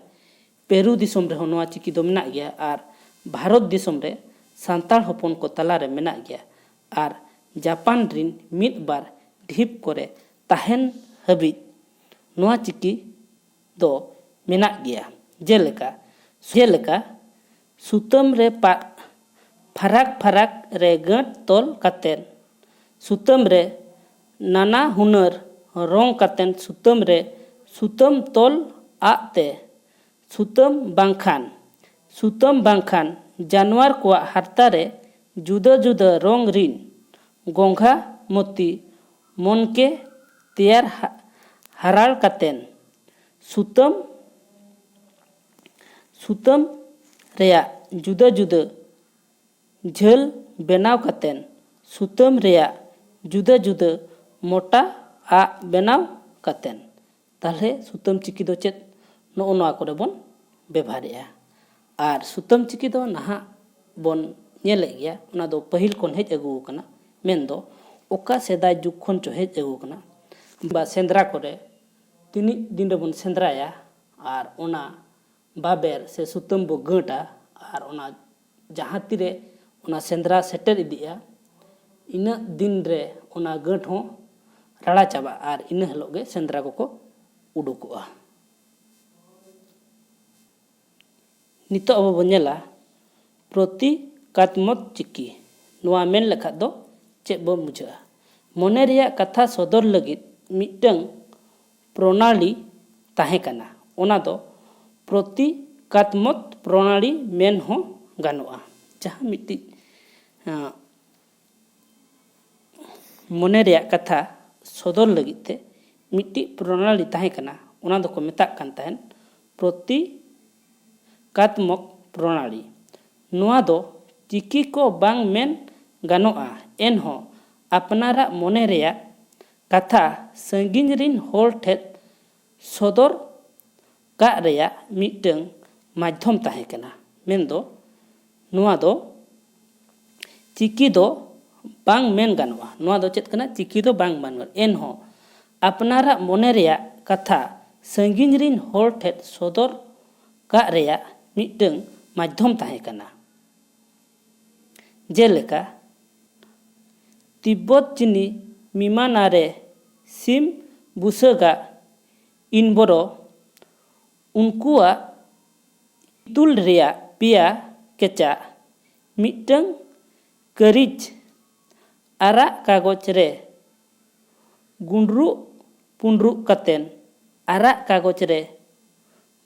ᱯᱮᱨᱩ ᱫᱤᱥᱚᱢ ᱨᱮᱦᱚᱸ ᱱᱚᱣᱟ ᱪᱤᱠᱤ ᱫᱚ ᱢᱮᱱᱟᱜ ᱜᱮᱭᱟ, ᱟᱨ ᱵᱷᱟᱨᱚᱛ ᱫᱤᱥᱚᱢ ᱨᱮ ᱥᱟᱱᱛᱟᱲ ᱦᱚᱯᱚᱱ ᱠᱚ ᱛᱟᱞᱟᱨᱮ ᱢᱮᱱᱟᱜ ᱜᱮᱭᱟ, ᱟᱨ ᱡᱟᱯᱟᱱ ᱨᱤᱱ ᱢᱤᱫ ᱵᱟᱨ ᱰᱷᱤᱯ ᱠᱚᱨᱮ ᱛᱟᱦᱮᱱ ᱦᱟᱹᱵᱤᱡ ᱱᱚᱣᱟ ᱪᱤᱠᱤ ᱫᱚ ᱢᱮᱱᱟᱜ ᱜᱮᱭᱟ᱾ ᱡᱮᱞᱮᱠᱟ, ᱡᱮᱞᱮᱠᱟ ᱥᱩᱛᱟᱹᱢ ᱨᱮ ᱯᱟ-, ᱯᱷᱟᱨᱟᱠ ᱯᱷᱟᱨᱟᱠ ᱨᱮ ᱜᱟᱹᱴ ᱛᱚᱞ ᱠᱟᱛᱮ ᱥᱩᱛᱟᱹᱢ ᱨᱮ ᱱᱟᱱᱟ ᱦᱩᱱᱟᱹᱨ ᱨᱚᱝ ᱠᱟᱛᱮ ᱥᱩᱛᱟᱹᱢ ᱨᱮ ᱥᱩᱛᱟᱹᱢ ᱛᱚᱞ ᱟᱜ ᱛᱮ ᱥᱩᱛᱟᱹᱢ ᱵᱟᱝᱠᱷᱟᱱ ᱥᱩᱛᱟᱹᱢ ᱵᱟᱝᱠᱷᱟᱱ ᱡᱟᱱᱣᱟᱨ ᱠᱚᱣᱟᱜ ᱦᱟᱨᱛᱟ ᱨᱮ ᱡᱩᱫᱟᱹ ᱡᱩᱫᱟᱹ ᱨᱚᱝ ᱨᱤᱱ ᱜᱚᱸᱜᱷᱟ ᱢᱚᱛᱤ ᱢᱚᱱᱠᱮ ᱛᱮᱭᱟᱨ ᱦᱟ- ᱦᱟᱨᱟᱲ ᱠᱟᱛᱮᱱ ᱥᱩᱛᱟᱹᱢ ᱥᱩᱛᱟᱹᱢ ᱨᱮᱭᱟᱜ ᱡᱩᱫᱟᱹ ᱡᱩᱫᱟᱹ ᱡᱷᱟᱹᱞ ᱵᱮᱱᱟᱣ ᱠᱟᱛᱮᱱ ᱥᱩᱛᱟᱹᱢ ᱨᱮᱭᱟᱜ ᱡᱩᱫᱟᱹ ᱡᱩᱫᱟᱹ ᱢᱚᱴᱟ ᱟᱜ ᱵᱮᱱᱟᱣ ᱠᱟᱛᱮᱱ ᱛᱟᱦᱞᱮ ᱥᱩᱛᱟᱹᱢ ᱪᱤᱠᱤ ᱫᱚ ᱪᱮᱫ ᱱᱚᱜᱼᱚ ᱱᱚᱣᱟ ᱠᱚᱨᱮ ᱵᱚᱱ ᱵᱮᱵᱷᱟᱨᱮᱜᱼᱟ᱾ ᱟᱨ ᱥᱩᱛᱟᱹᱢ ᱪᱤᱠᱤ ᱫᱚ ᱱᱟᱦᱟᱜ ᱵᱚᱱ ᱧᱮᱞᱮᱫ ᱜᱮᱭᱟ, ᱚᱱᱟ ᱫᱚ ᱯᱟᱹᱦᱤᱞ ᱠᱷᱚᱱ ᱦᱮᱡ ᱟᱹᱜᱩ ᱟᱠᱟᱱᱟ᱾ ᱢᱮᱱᱫᱚ ᱚᱠᱟ ᱥᱮᱫᱟᱭ ᱡᱩᱜᱽ ᱠᱷᱚᱱ ᱪᱚ ᱦᱮᱡ ᱟᱹᱜᱩ ᱟᱠᱟᱱᱟ᱾ ᱵᱟ ᱥᱮᱸᱫᱽᱨᱟ ᱠᱚᱨᱮ ᱛᱤᱱᱤᱡ ᱫᱤᱱ ᱨᱮᱵᱚᱱ ᱥᱮᱸᱫᱽᱨᱟᱭᱟ ᱟᱨ ᱚᱱᱟ ᱵᱟᱵᱮᱨ ᱥᱮ ᱥᱩᱛᱟᱹᱢ ᱵᱚ ᱜᱟᱹᱴᱟ ᱟᱨ ᱚᱱᱟ ᱡᱟᱦᱟᱸ ᱛᱤᱨᱮ ᱚᱱᱟ ᱥᱮᱸᱫᱽᱨᱟ ᱥᱮᱴᱮᱨ ᱤᱫᱤᱜᱼᱟ, ᱤᱱᱟᱹᱜ ᱫᱤᱱ ᱨᱮ ᱚᱱᱟ ᱜᱟᱹᱴ ᱦᱚᱸ ᱨᱟᱲᱟ ᱪᱟᱵᱟᱜᱼᱟ ᱟᱨ ᱤᱱᱟᱹ ᱦᱤᱞᱳᱜ ᱜᱮ ᱥᱮᱸᱫᱽᱨᱟ ᱠᱚᱠᱚ ᱩᱰᱩᱠᱚᱜᱼᱟ᱾ ᱱᱤᱛᱚᱜ ᱟᱵᱚ ᱵᱚᱱ ᱧᱮᱞᱟ ᱯᱨᱚᱛᱤᱠᱟᱛᱢᱚᱠ ᱪᱤᱠᱤ᱾ ᱱᱚᱣᱟ ᱢᱮᱱ ᱞᱮᱠᱷᱟᱡ ᱫᱚ ᱪᱮᱫ ᱵᱚᱱ ᱵᱩᱡᱷᱟᱹᱜᱼᱟ? ᱢᱚᱱᱮ ᱨᱮᱭᱟᱜ ᱠᱟᱛᱷᱟ ᱥᱚᱫᱚᱨ ᱞᱟᱹᱜᱤᱫ ᱢᱤᱫᱴᱟᱝ ᱯᱨᱚᱱᱟᱞᱤ ᱛᱟᱦᱮᱸ ᱠᱟᱱᱟ᱾ ᱚᱱᱟ ᱫᱚ ᱯᱨᱚᱛᱤᱠᱟᱛᱢᱚᱠ ᱯᱨᱚᱱᱟᱞᱤ ᱢᱮᱱ ᱦᱚᱸ ᱜᱟᱱᱚᱜᱼᱟ᱾ ᱡᱟᱦᱟᱸ ᱢᱤᱫᱴᱤᱡ ᱢᱚᱱᱮ ᱨᱮᱭᱟᱜ ᱠᱟᱛᱷᱟ ᱥᱚᱫᱚᱨ ᱞᱟᱹᱜᱤᱫ ᱛᱮ ᱢᱤᱫᱴᱤᱡ ᱯᱨᱚᱱᱟᱞᱤ ᱛᱟᱦᱮᱸ ᱠᱟᱱᱟ, ᱚᱱᱟ ᱫᱚᱠᱚ ᱢᱮᱛᱟᱜ ᱠᱟᱱ ᱛᱟᱦᱮᱸᱫ ᱯᱨᱚᱛᱤᱠᱟᱛᱢᱚᱠ ᱯᱨᱚᱱᱟᱞᱤ᱾ ᱱᱚᱣᱟ ᱫᱚ ᱪᱤᱠᱤ ᱠᱚ ᱵᱟᱝ ᱢᱮᱱ ᱜᱟᱱᱚᱜᱼᱟ, ᱮᱱᱦᱚᱸ ᱟᱯᱱᱟᱨᱟᱜ ᱢᱚᱱᱮ ᱨᱮᱭᱟᱜ ᱠᱟᱛᱷᱟ ᱥᱟᱺᱜᱤᱧ ᱨᱤᱱ ᱦᱚᱲ ᱴᱷᱮᱱ ᱥᱚᱫᱚᱨ ᱠᱟᱜ ᱨᱮᱭᱟᱜ ᱢᱤᱫᱴᱟᱹᱝ ᱢᱟᱫᱽᱫᱷᱚᱢ ᱛᱟᱦᱮᱸ ᱠᱟᱱᱟ᱾ ᱢᱮᱱᱫᱚ ᱱᱚᱣᱟ ᱫᱚ ᱪᱤᱠᱤ ᱫᱚ ᱵᱟᱝ ᱢᱮᱱ ᱜᱟᱱᱚᱜᱼᱟ᱾ ᱱᱚᱣᱟ ᱫᱚ ᱪᱮᱫ ᱠᱟᱱᱟ? ᱪᱤᱠᱤ ᱫᱚ ᱵᱟᱝ ᱢᱮᱱ ᱜᱟᱱᱚᱜᱼᱟ᱾ ᱮᱱᱦᱚᱸ ᱟᱯᱱᱟᱨᱟᱜ ᱢᱚᱱᱮ ᱨᱮᱭᱟᱜ ᱠᱟᱛᱷᱟ ᱥᱟᱺᱜᱤᱧ ᱨᱤᱱ ᱦᱚᱲ ᱴᱷᱮᱱ ᱥᱚᱫᱚᱨ ᱠᱟᱜ ᱨᱮᱭᱟᱜ ᱢᱤᱫᱴᱟᱹᱝ ᱢᱟᱫᱽᱫᱷᱚᱢ ᱛᱟᱦᱮᱸ ᱠᱟᱱᱟ᱾ ᱡᱮᱞᱮᱠᱟ ᱛᱤᱵᱵᱚᱛ ᱪᱤᱱᱤ ᱢᱤᱢᱟᱱᱟ ᱨᱮ ᱥᱤᱢ ᱵᱩᱥᱟᱹᱜᱟᱜ ᱤᱱᱵᱚᱨᱚ ᱩᱱᱠᱩᱣᱟᱜ ᱤᱛᱩᱞ ᱨᱮᱭᱟᱜ ᱯᱮᱭᱟ ᱠᱮᱪᱟᱜ ᱢᱤᱫᱴᱟᱹᱝ ᱠᱟᱹᱨᱤᱡ ᱟᱨᱟᱜ ᱠᱟᱜᱚᱡᱽ ᱨᱮ ᱜᱩᱸᱰᱨᱩᱜ ᱯᱩᱸᱰᱨᱩᱜ ᱠᱟᱛᱮᱱ ᱟᱨᱟᱜ ᱠᱟᱜᱚᱡᱽ ᱨᱮ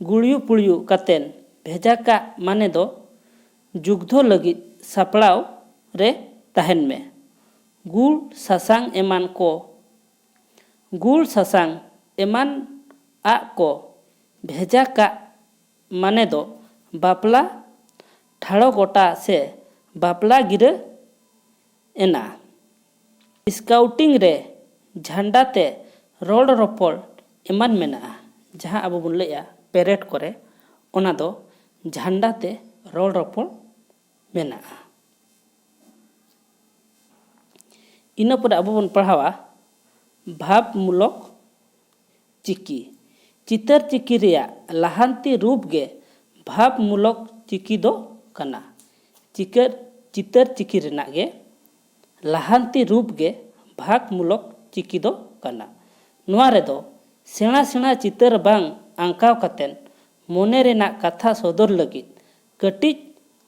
ᱜᱩᱲᱭᱩ ᱯᱩᱲᱭᱩ ᱠᱟᱛᱮᱱ ᱵᱷᱮᱡᱟ ᱠᱟᱜ ᱢᱟᱱᱮ ᱫᱚ ᱡᱩᱜᱽᱫᱷᱚ ᱞᱟᱹᱜᱤᱫ ᱥᱟᱯᱲᱟᱣ ᱨᱮ ᱛᱟᱦᱮᱱ ᱢᱮ᱾ ᱜᱩᱲ ᱥᱟᱥᱟᱝ ᱮᱢᱟᱱ ᱠᱚ, ᱜᱩᱲ ᱥᱟᱥᱟᱝ ᱮᱢᱟᱱ ᱟᱜ ᱠᱚ ᱵᱷᱮᱡᱟ ᱠᱟᱜ ᱢᱟᱱᱮ ᱫᱚ ᱵᱟᱯᱞᱟ ᱴᱷᱟᱲᱚ ᱜᱚᱴᱟ ᱥᱮ ᱵᱟᱯᱞᱟ ᱜᱤᱨᱟᱹ ᱮᱱᱟ᱾ ᱥᱠᱟᱣᱴᱤᱝ ᱨᱮ ᱡᱷᱟᱱᱰᱟ ᱛᱮ ᱨᱚᱲ ᱨᱚᱯᱚᱲ ᱮᱢᱟᱱ ᱢᱮᱱᱟᱜᱼᱟ, ᱡᱟᱦᱟᱸ ᱟᱵᱚ ᱵᱚᱱ ᱞᱟᱹᱭᱟ ᱯᱮᱨᱮᱰ ᱠᱚᱨᱮ, ᱚᱱᱟ ᱫᱚ ᱡᱷᱟᱱᱰᱟ ᱛᱮ ᱨᱚᱲ ᱨᱚᱯᱚᱲ ᱢᱮᱱᱟᱜᱼᱟ᱾ ᱤᱱᱟᱹ ᱯᱚᱨᱮ ᱟᱵᱚ ᱵᱚᱱ ᱯᱟᱲᱦᱟᱣᱟ ᱵᱷᱟᱵᱽ ᱢᱩᱞᱚᱠ ᱪᱤᱠᱤ᱾ ᱪᱤᱛᱟᱹᱨ ᱪᱤᱠᱤ ᱨᱮᱭᱟᱜ ᱞᱟᱦᱟᱱᱛᱤ ᱨᱩᱯ ᱜᱮ ᱵᱷᱟᱵᱽ ᱢᱩᱞᱚᱠ ᱪᱤᱠᱤ ᱫᱚ ᱠᱟᱱᱟ᱾ ᱪᱤᱠᱟᱹᱨ ᱪᱤᱛᱟᱹᱨ ᱪᱤᱠᱤ ᱨᱮᱱᱟᱜ ᱜᱮ ᱞᱟᱦᱟᱱᱛᱤ ᱨᱩᱯ ᱜᱮ ᱵᱷᱟᱵᱽ ᱢᱩᱞᱚᱠ ᱪᱤᱠᱤ ᱫᱚ ᱠᱟᱱᱟ᱾ ᱱᱚᱣᱟ ᱨᱮᱫᱚ ᱥᱮᱬᱟ ᱥᱮᱬᱟ ᱪᱤᱛᱟᱹᱨ ᱵᱟᱝ ᱟᱸᱠᱟᱣ ᱠᱟᱛᱮᱱ ᱢᱚᱱᱮ ᱨᱮᱱᱟᱜ ᱠᱟᱛᱷᱟ ᱥᱚᱫᱚᱨ ᱞᱟᱹᱜᱤᱫ ᱠᱟᱹᱴᱤᱡ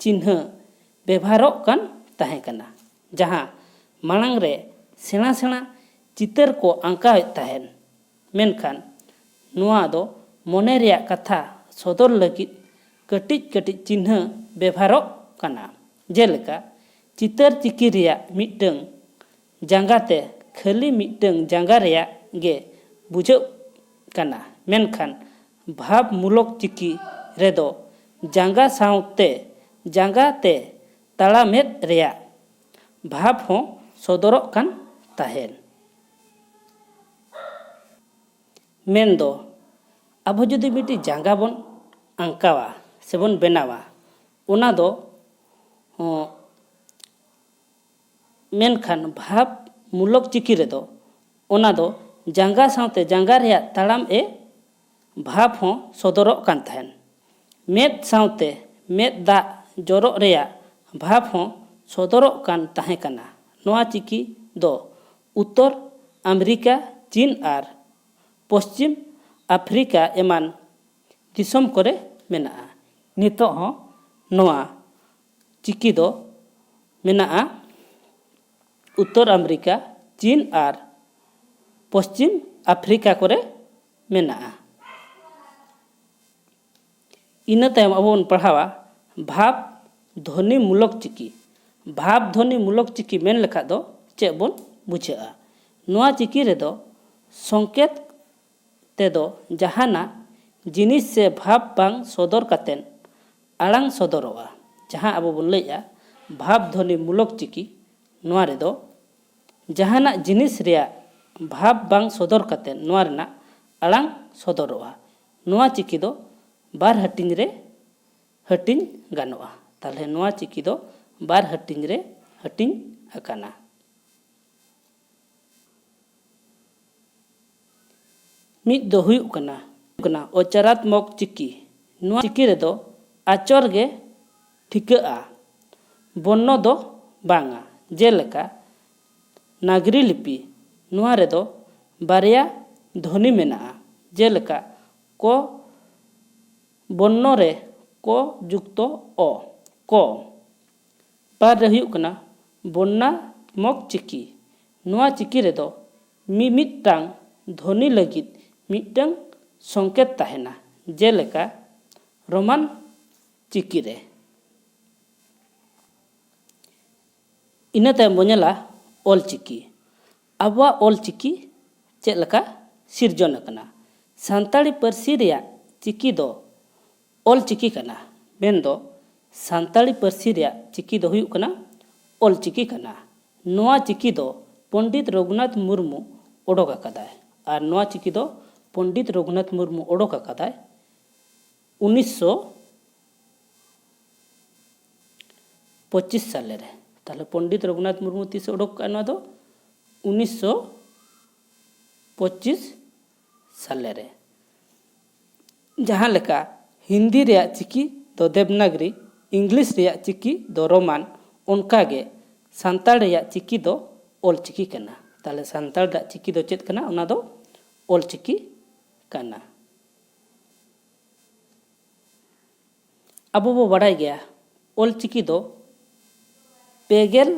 ᱪᱤᱱᱦᱟᱹ ᱵᱮᱵᱷᱟᱨᱚᱜ ᱠᱟᱱ ᱛᱟᱦᱮᱸ ᱠᱟᱱᱟ, ᱡᱟᱦᱟᱸ ᱢᱟᱲᱟᱝ ᱨᱮ ᱥᱮᱬᱟ ᱥᱮᱬᱟ ᱪᱤᱛᱟᱹᱨ ᱠᱚ ᱟᱸᱠᱟᱣᱮᱫ ᱛᱟᱦᱮᱸᱱ᱾ ᱢᱮᱱᱠᱷᱟᱱ ᱱᱚᱣᱟ ᱫᱚ ᱢᱚᱱᱮ ᱨᱮᱭᱟᱜ ᱠᱟᱛᱷᱟ ᱥᱚᱫᱚᱨ ᱞᱟᱹᱜᱤᱫ ᱠᱟᱹᱴᱤᱡ ᱠᱟᱹᱴᱤᱡ ᱪᱤᱱᱦᱟᱹ ᱵᱮᱵᱷᱟᱨᱚᱜ ᱠᱟᱱᱟ᱾ ᱡᱮᱞᱮᱠᱟ, ᱪᱤᱛᱟᱹᱨ ᱪᱤᱠᱤ ᱨᱮᱭᱟᱜ ᱢᱤᱫᱴᱟᱹᱝ ᱡᱟᱸᱜᱟ ᱛᱮ ᱠᱷᱟᱹᱞᱤ ᱢᱤᱫᱴᱟᱹᱝ ᱡᱟᱸᱜᱟ ᱨᱮᱭᱟᱜ ᱜᱮ ᱵᱩᱡᱷᱟᱹᱜ ᱠᱟᱱᱟ, ᱢᱮᱱᱠᱷᱟᱱ ᱵᱷᱟᱵᱽ ᱢᱩᱞᱚᱠ ᱪᱤᱠᱤ ᱨᱮᱫᱚ ᱡᱟᱸᱜᱟ ᱥᱟᱶᱛᱮ ᱡᱟᱸᱜᱟ ᱛᱮ ᱛᱟᱲᱟᱢᱮᱫ ᱨᱮᱭᱟᱜ ᱵᱷᱟᱵᱽ ᱦᱚᱸ ᱥᱚᱫᱚᱨᱚᱜ ᱠᱟᱱ ᱛᱟᱦᱮᱸᱫ᱾ ᱢᱮᱱᱫᱚ, ᱟᱵᱚ ᱡᱩᱫᱤ ᱢᱤᱫᱴᱤᱡ ᱡᱟᱸᱜᱟ ᱵᱚᱱ ᱟᱸᱠᱟᱣᱟ ᱥᱮᱵᱚᱱ ᱵᱮᱱᱟᱣᱟ, ᱚᱱᱟ ᱫᱚ, ᱦᱚᱸ, ᱢᱮᱱᱠᱷᱟᱱ ᱵᱷᱟᱵᱽ ᱢᱩᱞᱚᱠ ᱪᱤᱠᱤ ᱨᱮᱫᱚ ᱚᱱᱟ ᱫᱚ ᱡᱟᱸᱜᱟ ᱥᱟᱶᱛᱮ ᱡᱟᱸᱜᱟ ᱨᱮᱭᱟᱜ ᱛᱟᱲᱟᱢ ᱮ ᱵᱷᱟᱵᱽ ᱦᱚᱸ ᱥᱚᱫᱚᱨᱚᱜ ᱠᱟᱱ ᱛᱟᱦᱮᱸᱱ᱾ ᱢᱮᱫ ᱥᱟᱶᱛᱮ ᱢᱮᱫ ᱫᱟᱜ ᱡᱚᱨᱚᱜ ᱨᱮᱭᱟᱜ ᱵᱷᱟᱵᱽ ᱦᱚᱸ ᱥᱚᱫᱚᱨᱚᱜ ᱠᱟᱱ ᱛᱟᱦᱮᱸ ᱠᱟᱱᱟ᱾ ᱱᱚᱣᱟ ᱪᱤᱠᱤ ᱫᱚ ᱩᱛᱛᱚᱨ ᱟᱢᱮᱨᱤᱠᱟ, ᱪᱤᱱ ᱟᱨ ᱯᱚᱥᱪᱤᱢ ᱟᱯᱷᱨᱤᱠᱟ ᱮᱢᱟᱱ ᱫᱤᱥᱚᱢ ᱠᱚᱨᱮ ᱢᱮᱱᱟᱜᱼᱟ᱾ ᱱᱤᱛᱚᱜ ᱦᱚᱸ ᱱᱚᱣᱟ ᱪᱤᱠᱤ ᱫᱚ ᱢᱮᱱᱟᱜᱼᱟ ᱩᱛᱛᱚᱨ ᱟᱢᱮᱨᱤᱠᱟ, ᱪᱤᱱ ᱟᱨ ᱯᱚᱥᱪᱤᱢ ᱟᱯᱷᱨᱤᱠᱟ ᱠᱚᱨᱮ ᱢᱮᱱᱟᱜᱼᱟ᱾ ᱤᱱᱟᱹ ᱛᱟᱭᱚᱢ ᱟᱵᱚ ᱵᱚᱱ ᱯᱟᱲᱦᱟᱣᱟ ᱵᱷᱟᱵᱽ ᱫᱷᱚᱱᱤ ᱢᱩᱞᱚᱠ ᱪᱤᱠᱤ᱾ ᱵᱷᱟᱵᱽ ᱫᱷᱚᱱᱤ ᱢᱩᱞᱚᱠ ᱪᱤᱠᱤ ᱢᱮᱱ ᱞᱮᱠᱷᱟᱡ ᱫᱚ ᱪᱮᱫ ᱵᱚᱱ ᱵᱩᱡᱷᱟᱹᱜᱼᱟ? ᱱᱚᱣᱟ ᱪᱤᱠᱤ ᱨᱮᱫᱚ ᱥᱚᱝᱠᱮᱛ ᱛᱮᱫᱚ ᱡᱟᱦᱟᱱᱟᱜ ᱡᱤᱱᱤᱥ ᱥᱮ ᱵᱷᱟᱵᱽ ᱵᱟᱝ ᱥᱚᱫᱚᱨ ᱠᱟᱛᱮᱫ ᱟᱲᱟᱝ ᱥᱚᱫᱚᱨᱚᱜᱼᱟ, ᱡᱟᱦᱟᱸ ᱟᱵᱚ ᱵᱚᱱ ᱞᱟᱹᱭᱮᱜᱼᱟ ᱵᱷᱟᱵᱽ ᱫᱷᱚᱱᱤ ᱢᱩᱞᱚᱠ ᱪᱤᱠᱤ᱾ ᱱᱚᱣᱟ ᱨᱮᱫᱚ ᱡᱟᱦᱟᱱᱟᱜ ᱡᱤᱱᱤᱥ ᱨᱮᱭᱟᱜ ᱵᱷᱟᱵᱽ ᱵᱟᱝ ᱥᱚᱫᱚᱨ ᱠᱟᱛᱮᱫ ᱱᱚᱣᱟ ᱨᱮᱱᱟᱜ ᱟᱲᱟᱝ ᱥᱚᱫᱚᱨᱚᱜᱼᱟ᱾ ᱱᱚᱣᱟ ᱪᱤᱠᱤ ᱫᱚ ᱵᱟᱨ ᱦᱟᱹᱴᱤᱧ ᱨᱮ ᱦᱟᱹᱴᱤᱧ ᱜᱟᱱᱚᱜᱼᱟ᱾ ᱛᱟᱦᱚᱞᱮ ᱱᱚᱣᱟ ᱪᱤᱠᱤ ᱫᱚ ᱵᱟᱨ ᱦᱟᱹᱴᱤᱧ ᱨᱮ ᱦᱟᱹᱴᱤᱧ ᱟᱠᱟᱱᱟ᱾ ᱢᱤᱫ ᱫᱚ ᱦᱩᱭᱩᱜ ᱠᱟᱱᱟ, ᱦᱩᱭᱩᱜ ᱠᱟᱱᱟ ᱚᱪᱟᱨᱟᱛᱢᱚᱠ ᱪᱤᱠᱤ᱾ ᱱᱚᱣᱟ ᱪᱤᱠᱤ ᱨᱮᱫᱚ ᱟᱪᱚᱨ ᱜᱮ ᱴᱷᱤᱠᱟᱹᱜᱼᱟ, ᱵᱚᱨᱱᱚ ᱫᱚ ᱵᱟᱝᱟ᱾ ᱡᱮᱞᱮᱠᱟ ᱱᱟᱜᱽᱨᱤ ᱞᱤᱯᱤ, ᱱᱚᱣᱟ ᱨᱮᱫᱚ ᱵᱟᱨᱭᱟ ᱫᱷᱚᱱᱤ ᱢᱮᱱᱟᱜᱼᱟ, ᱡᱮᱞᱮᱠᱟ ᱠᱚ ᱵᱚᱨᱱᱚ ᱨᱮ ᱠᱚ ᱡᱩᱠᱛᱚ ᱚ, ᱠᱚ᱾ ᱵᱟᱨ ᱨᱮ ᱦᱩᱭᱩᱜ ᱠᱟᱱᱟ ᱵᱚᱨᱱᱟᱛᱢᱚᱠ ᱪᱤᱠᱤ᱾ ᱱᱚᱣᱟ ᱪᱤᱠᱤ ᱨᱮᱫᱚ ᱢᱤᱢᱤᱫᱴᱟᱝ ᱫᱷᱚᱱᱤ ᱞᱟᱹᱜᱤᱫ ᱢᱤᱫᱴᱟᱝ ᱥᱚᱝᱠᱮᱛ ᱛᱟᱦᱮᱱᱟ, ᱡᱮᱞᱮᱠᱟ ᱨᱳᱢᱟᱱ ᱪᱤᱠᱤ ᱨᱮ᱾ ᱤᱱᱟᱹ ᱛᱟᱭᱚᱢ ᱵᱚᱱ ᱧᱮᱞᱟ ᱚᱞ ᱪᱤᱠᱤ᱾ ᱟᱵᱚᱣᱟᱜ ᱚᱞ ᱪᱤᱠᱤ ᱪᱮᱫ ᱞᱮᱠᱟ ᱥᱤᱨᱡᱚᱱ ᱟᱠᱟᱱᱟ? ᱥᱟᱱᱛᱟᱲᱤ ᱯᱟᱹᱨᱥᱤ ᱨᱮᱭᱟᱜ ᱪᱤᱠᱤ ᱫᱚ ᱚᱞ ᱪᱤᱠᱤ ᱠᱟᱱᱟ᱾ ᱢᱮᱱᱫᱚ ᱥᱟᱱᱛᱟᱲᱤ ᱯᱟᱹᱨᱥᱤ ᱨᱮᱭᱟᱜ ᱪᱤᱠᱤ ᱫᱚ ᱦᱩᱭᱩᱜ ᱠᱟᱱᱟ ᱚᱞ ᱪᱤᱠᱤ ᱠᱟᱱᱟ᱾ ᱱᱚᱣᱟ ᱪᱤᱠᱤ ᱫᱚ ᱯᱚᱱᱰᱤᱛ ᱨᱚᱜᱷᱩᱱᱟᱛᱷ ᱢᱩᱨᱢᱩ ᱚᱰᱚᱠ ᱟᱠᱟᱫᱟᱭ᱾ ᱟᱨ ᱱᱚᱣᱟ ᱪᱤᱠᱤ ᱫᱚ ᱯᱚᱱᱰᱤᱛ ᱨᱚᱜᱷᱩᱱᱟᱛᱷ ᱢᱩᱨᱢᱩ ᱚᱰᱚᱠ ᱟᱠᱟᱫᱟᱭ ᱩᱱᱤᱥᱥᱚ ᱯᱚᱸᱪᱤᱥ ᱥᱟᱞᱮ ᱨᱮ᱾ ᱛᱟᱦᱞᱮ ᱯᱚᱱᱰᱤᱛ ᱨᱚᱜᱷᱩᱱᱟᱛᱷ ᱢᱩᱨᱢᱩ ᱛᱤᱥᱮ ᱚᱰᱚᱠ ᱠᱟᱜᱼᱟ ᱱᱚᱣᱟ ᱫᱚ? ᱩᱱᱤᱥᱥᱚ ᱯᱚᱸᱪᱤᱥ ᱥᱟᱞᱮ ᱨᱮ᱾ ᱡᱟᱦᱟᱸ ᱞᱮᱠᱟ ᱦᱤᱱᱫᱤ ᱨᱮᱭᱟᱜ ᱪᱤᱠᱤ ᱫᱚ ᱫᱮᱵᱽᱱᱟᱜᱽᱨᱤ, ᱤᱝᱞᱤᱥ ᱨᱮᱭᱟᱜ ᱪᱤᱠᱤ ᱫᱚ ᱨᱳᱢᱟᱱ, ᱚᱱᱠᱟᱜᱮ ᱥᱟᱱᱛᱟᱲ ᱨᱮᱭᱟᱜ ᱪᱤᱠᱤ ᱫᱚ ᱚᱞ ᱪᱤᱠᱤ ᱠᱟᱱᱟ᱾ ᱛᱟᱦᱞᱮ ᱥᱟᱱᱛᱟᱲ ᱨᱮᱭᱟᱜ ᱪᱤᱠᱤ ᱫᱚ ᱪᱮᱫ ᱠᱟᱱᱟ? ᱚᱱᱟ ᱫᱚ ᱚᱞ ᱪᱤᱠᱤ ᱠᱟᱱᱟ᱾ ᱟᱵᱚ ᱵᱚ ᱵᱟᱲᱟᱭ ᱜᱮᱭᱟ, ᱚᱞ ᱪᱤᱠᱤ ᱫᱚ ᱯᱮ ᱜᱮᱞ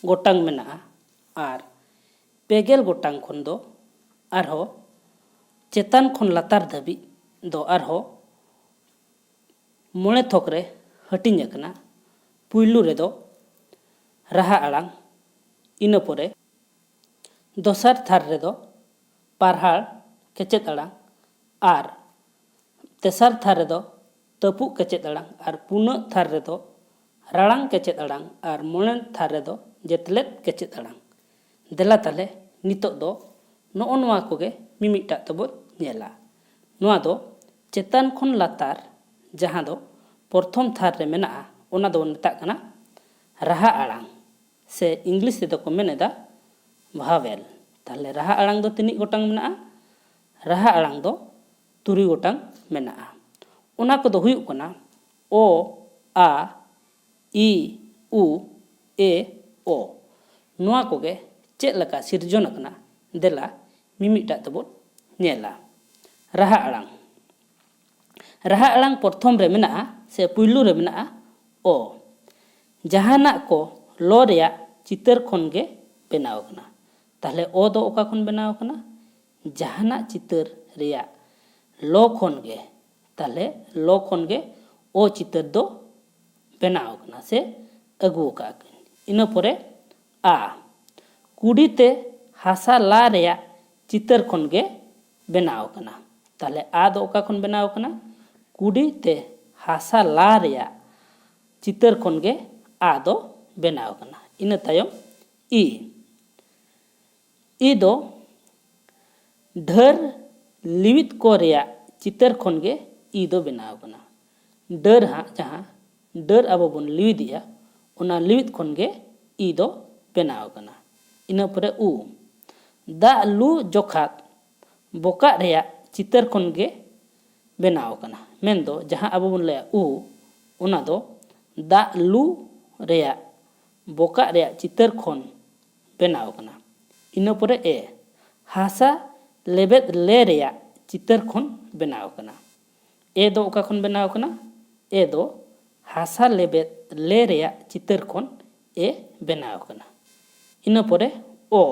ᱜᱚᱴᱟᱝ ᱢᱮᱱᱟᱜᱼᱟ ᱟᱨ ᱯᱮ ᱜᱮᱞ ᱜᱚᱴᱟᱝ ᱠᱷᱚᱱ ᱫᱚ ᱟᱨᱦᱚᱸ ᱪᱮᱛᱟᱱ ᱠᱷᱚᱱ ᱞᱟᱛᱟᱨ ᱫᱷᱟᱹᱵᱤᱡ ᱫᱚ ᱟᱨᱦᱚᱸ ᱢᱚᱬᱮ ᱛᱷᱚᱠ ᱨᱮ ᱦᱟᱹᱴᱤᱧ ᱟᱠᱟᱱᱟ᱾ ᱯᱩᱭᱞᱩ ᱨᱮᱫᱚ ᱨᱟᱦᱟ ᱟᱲᱟᱝ, ᱤᱱᱟᱹ ᱯᱚᱨᱮ ᱫᱚᱥᱟᱨ ᱛᱷᱟᱨ ᱨᱮᱫᱚ ᱯᱟᱨᱦᱟᱲ ᱠᱮᱪᱮᱫ ᱟᱲᱟᱝ ᱟᱨ ᱛᱮᱥᱟᱨ ᱛᱷᱟᱨ ᱨᱮᱫᱚ ᱛᱟᱹᱯᱩᱜ ᱠᱮᱪᱮᱫ ᱟᱲᱟᱝ ᱟᱨ ᱯᱩᱱᱟᱹᱜ ᱛᱷᱟᱨ ᱨᱮᱫᱚ ᱨᱟᱲᱟᱝ ᱠᱮᱪᱮᱫ ᱟᱲᱟᱝ ᱟᱨ ᱢᱚᱬᱮ ᱛᱷᱟᱨ ᱨᱮᱫᱚ ᱡᱮᱛᱞᱮᱫ ᱠᱮᱪᱮᱫ ᱟᱲᱟᱝ᱾ ᱫᱮᱞᱟ ᱛᱟᱦᱞᱮ ᱱᱤᱛᱚᱜ ᱫᱚ ᱱᱚᱜᱼᱚ ᱱᱚᱣᱟ ᱠᱚᱜᱮ ᱢᱤᱢᱤᱫᱴᱟᱜ ᱛᱮᱵᱚᱱ ᱧᱮᱞᱟ᱾ ᱱᱚᱣᱟ ᱫᱚ ᱪᱮᱛᱟᱱ ᱠᱷᱚᱱ ᱞᱟᱛᱟᱨ, ᱡᱟᱦᱟᱸ ᱫᱚ ᱯᱨᱚᱛᱷᱚᱢ ᱛᱷᱟᱨ ᱨᱮ ᱢᱮᱱᱟᱜᱼᱟ, ᱚᱱᱟ ᱫᱚᱵᱚᱱ ᱢᱮᱛᱟᱜ ᱠᱟᱱᱟ ᱨᱟᱦᱟ ᱟᱲᱟᱝ, ᱥᱮ ᱤᱝᱞᱤᱥ ᱛᱮᱫᱚ ᱠᱚ ᱢᱮᱱ ᱮᱫᱟ ᱵᱷᱟᱣᱮᱞ᱾ ᱛᱟᱦᱞᱮ ᱨᱟᱦᱟ ᱟᱲᱟᱝ ᱫᱚ ᱛᱤᱱᱟᱹᱜ ᱜᱚᱴᱟᱝ ᱢᱮᱱᱟᱜᱼᱟ? ᱨᱟᱦᱟ ᱟᱲᱟᱝ ᱫᱚ ᱛᱩᱨᱩᱭ ᱜᱚᱴᱟᱝ ᱢᱮᱱᱟᱜᱼᱟ᱾ ᱚᱱᱟ ᱠᱚᱫᱚ ᱦᱩᱭᱩᱜ ᱠᱟᱱᱟ ᱚ, ᱟ, ᱤ, ᱩ, ᱮ, ᱳ᱾ ᱱᱚᱣᱟ ᱠᱚᱜᱮ ᱪᱮᱫ ᱞᱮᱠᱟ ᱥᱤᱨᱡᱚᱱ ᱟᱠᱟᱱᱟ, ᱫᱮᱞᱟ ᱢᱤᱢᱤᱫᱴᱟᱜ ᱛᱮᱵᱚᱱ ᱧᱮᱞᱟ᱾ ᱨᱟᱦᱟ ᱟᱲᱟᱝ᱾ ᱨᱟᱦᱟ ᱟᱲᱟᱝ ᱯᱨᱚᱛᱷᱚᱢ ᱨᱮ ᱢᱮᱱᱟᱜᱼᱟ ᱥᱮ ᱯᱩᱭᱞᱩ ᱨᱮ ᱢᱮᱱᱟᱜᱼᱟ ᱚ᱾ ᱡᱟᱦᱟᱱᱟᱜ ᱠᱚ ᱞᱚ ᱨᱮᱭᱟᱜ ᱪᱤᱛᱟᱹᱨ ᱠᱷᱚᱱ ᱜᱮ ᱵᱮᱱᱟᱣ ᱟᱠᱟᱱᱟ᱾ ᱛᱟᱦᱞᱮ ᱚ ᱫᱚ ᱚᱠᱟ ᱠᱷᱚᱱ ᱵᱮᱱᱟᱣ ᱟᱠᱟᱱᱟ? ᱡᱟᱦᱟᱱᱟᱜ ᱪᱤᱛᱟᱹᱨ ᱨᱮᱭᱟᱜ ᱞᱚ ᱠᱷᱚᱱ ᱜᱮ᱾ ᱛᱟᱦᱞᱮ ᱞᱚ ᱠᱷᱚᱱ ᱜᱮ ᱚ ᱪᱤᱛᱟᱹᱨ ᱫᱚ ᱵᱮᱱᱟᱣ ᱟᱠᱟᱱᱟ ᱥᱮ ᱟᱹᱜᱩ ᱟᱠᱟᱫ ᱟᱹᱠᱤᱱ᱾ ᱤᱱᱟᱹ ᱯᱚᱨᱮ ᱟ, ᱠᱩᱰᱤ ᱛᱮ ᱦᱟᱥᱟ ᱞᱟ ᱨᱮᱭᱟᱜ ᱪᱤᱛᱟᱹᱨ ᱠᱷᱚᱱ ᱜᱮ ᱵᱮᱱᱟᱣ ᱟᱠᱟᱱᱟ᱾ ᱛᱟᱦᱞᱮ ᱟ ᱫᱚ ᱚᱠᱟ ᱠᱷᱚᱱ ᱵᱮᱱᱟᱣ ᱟᱠᱟᱱᱟ? ᱠᱩᱰᱤ ᱛᱮ ᱦᱟᱥᱟ ᱞᱟ ᱨᱮᱭᱟᱜ ᱪᱤᱛᱟᱹᱨ ᱠᱷᱚᱱ ᱜᱮ ᱟ ᱫᱚ ᱵᱮᱱᱟᱣ ᱟᱠᱟᱱᱟ᱾ ᱤᱱᱟᱹ ᱛᱟᱭᱚᱢ ᱤ, ᱤ ᱫᱚ ᱰᱷᱟᱹᱨ ᱞᱤᱣᱤᱫ ᱠᱚ ᱨᱮᱭᱟᱜ ᱪᱤᱛᱟᱹᱨ ᱠᱷᱚᱱ ᱜᱮ ᱤ ᱫᱚ ᱵᱮᱱᱟᱣ ᱟᱠᱟᱱᱟ᱾ ᱰᱟᱹᱨ ᱦᱟᱸᱜ ᱡᱟᱦᱟᱸ ᱰᱟᱹᱨ ᱟᱵᱚ ᱵᱚᱱ ᱞᱤᱣᱤᱫᱮᱜᱼᱟ, ᱚᱱᱟ ᱞᱤᱣᱤᱫ ᱠᱷᱚᱱ ᱜᱮ ᱤ ᱫᱚ ᱵᱮᱱᱟᱣ ᱟᱠᱟᱱᱟ᱾ ᱤᱱᱟᱹ ᱯᱚᱨᱮ ᱩ, ᱫᱟᱜ ᱞᱩ ᱡᱚᱠᱷᱟᱛ ᱵᱚᱠᱟᱜ ᱨᱮᱭᱟᱜ ᱪᱤᱛᱟᱹᱨ ᱠᱷᱚᱱ ᱜᱮ ᱵᱮᱱᱟᱣ ᱟᱠᱟᱱᱟ᱾ ᱢᱮᱱᱫᱚ ᱡᱟᱦᱟᱸ ᱟᱵᱚ ᱵᱚᱱ ᱞᱟᱹᱭᱟ ᱩ, ᱚᱱᱟ ᱫᱚ ᱫᱟᱜ ᱞᱩ ᱨᱮᱭᱟᱜ ᱵᱚᱠᱟᱜ ᱨᱮᱭᱟᱜ ᱪᱤᱛᱟᱹᱨ ᱠᱷᱚᱱ ᱵᱮᱱᱟᱣ ᱟᱠᱟᱱᱟ᱾ ᱤᱱᱟᱹ ᱯᱚᱨᱮ ᱮ, ᱦᱟᱥᱟ ᱞᱮᱵᱮᱫ ᱞᱮ ᱨᱮᱭᱟᱜ ᱪᱤᱛᱟᱹᱨ ᱠᱷᱚᱱ ᱵᱮᱱᱟᱣ ᱟᱠᱟᱱᱟ᱾ ᱮ ᱫᱚ ᱚᱠᱟ ᱠᱷᱚᱱ ᱵᱮᱱᱟᱣ ᱟᱠᱟᱱᱟ? ᱮ ᱫᱚ ᱦᱟᱥᱟ ᱞᱮᱵᱮᱫ ᱞᱮ ᱨᱮᱭᱟᱜ ᱪᱤᱛᱟᱹᱨ ᱠᱷᱚᱱ ᱮ ᱵᱮᱱᱟᱣ ᱟᱠᱟᱱᱟ᱾ ᱤᱱᱟᱹ ᱯᱚᱨᱮ ᱚ,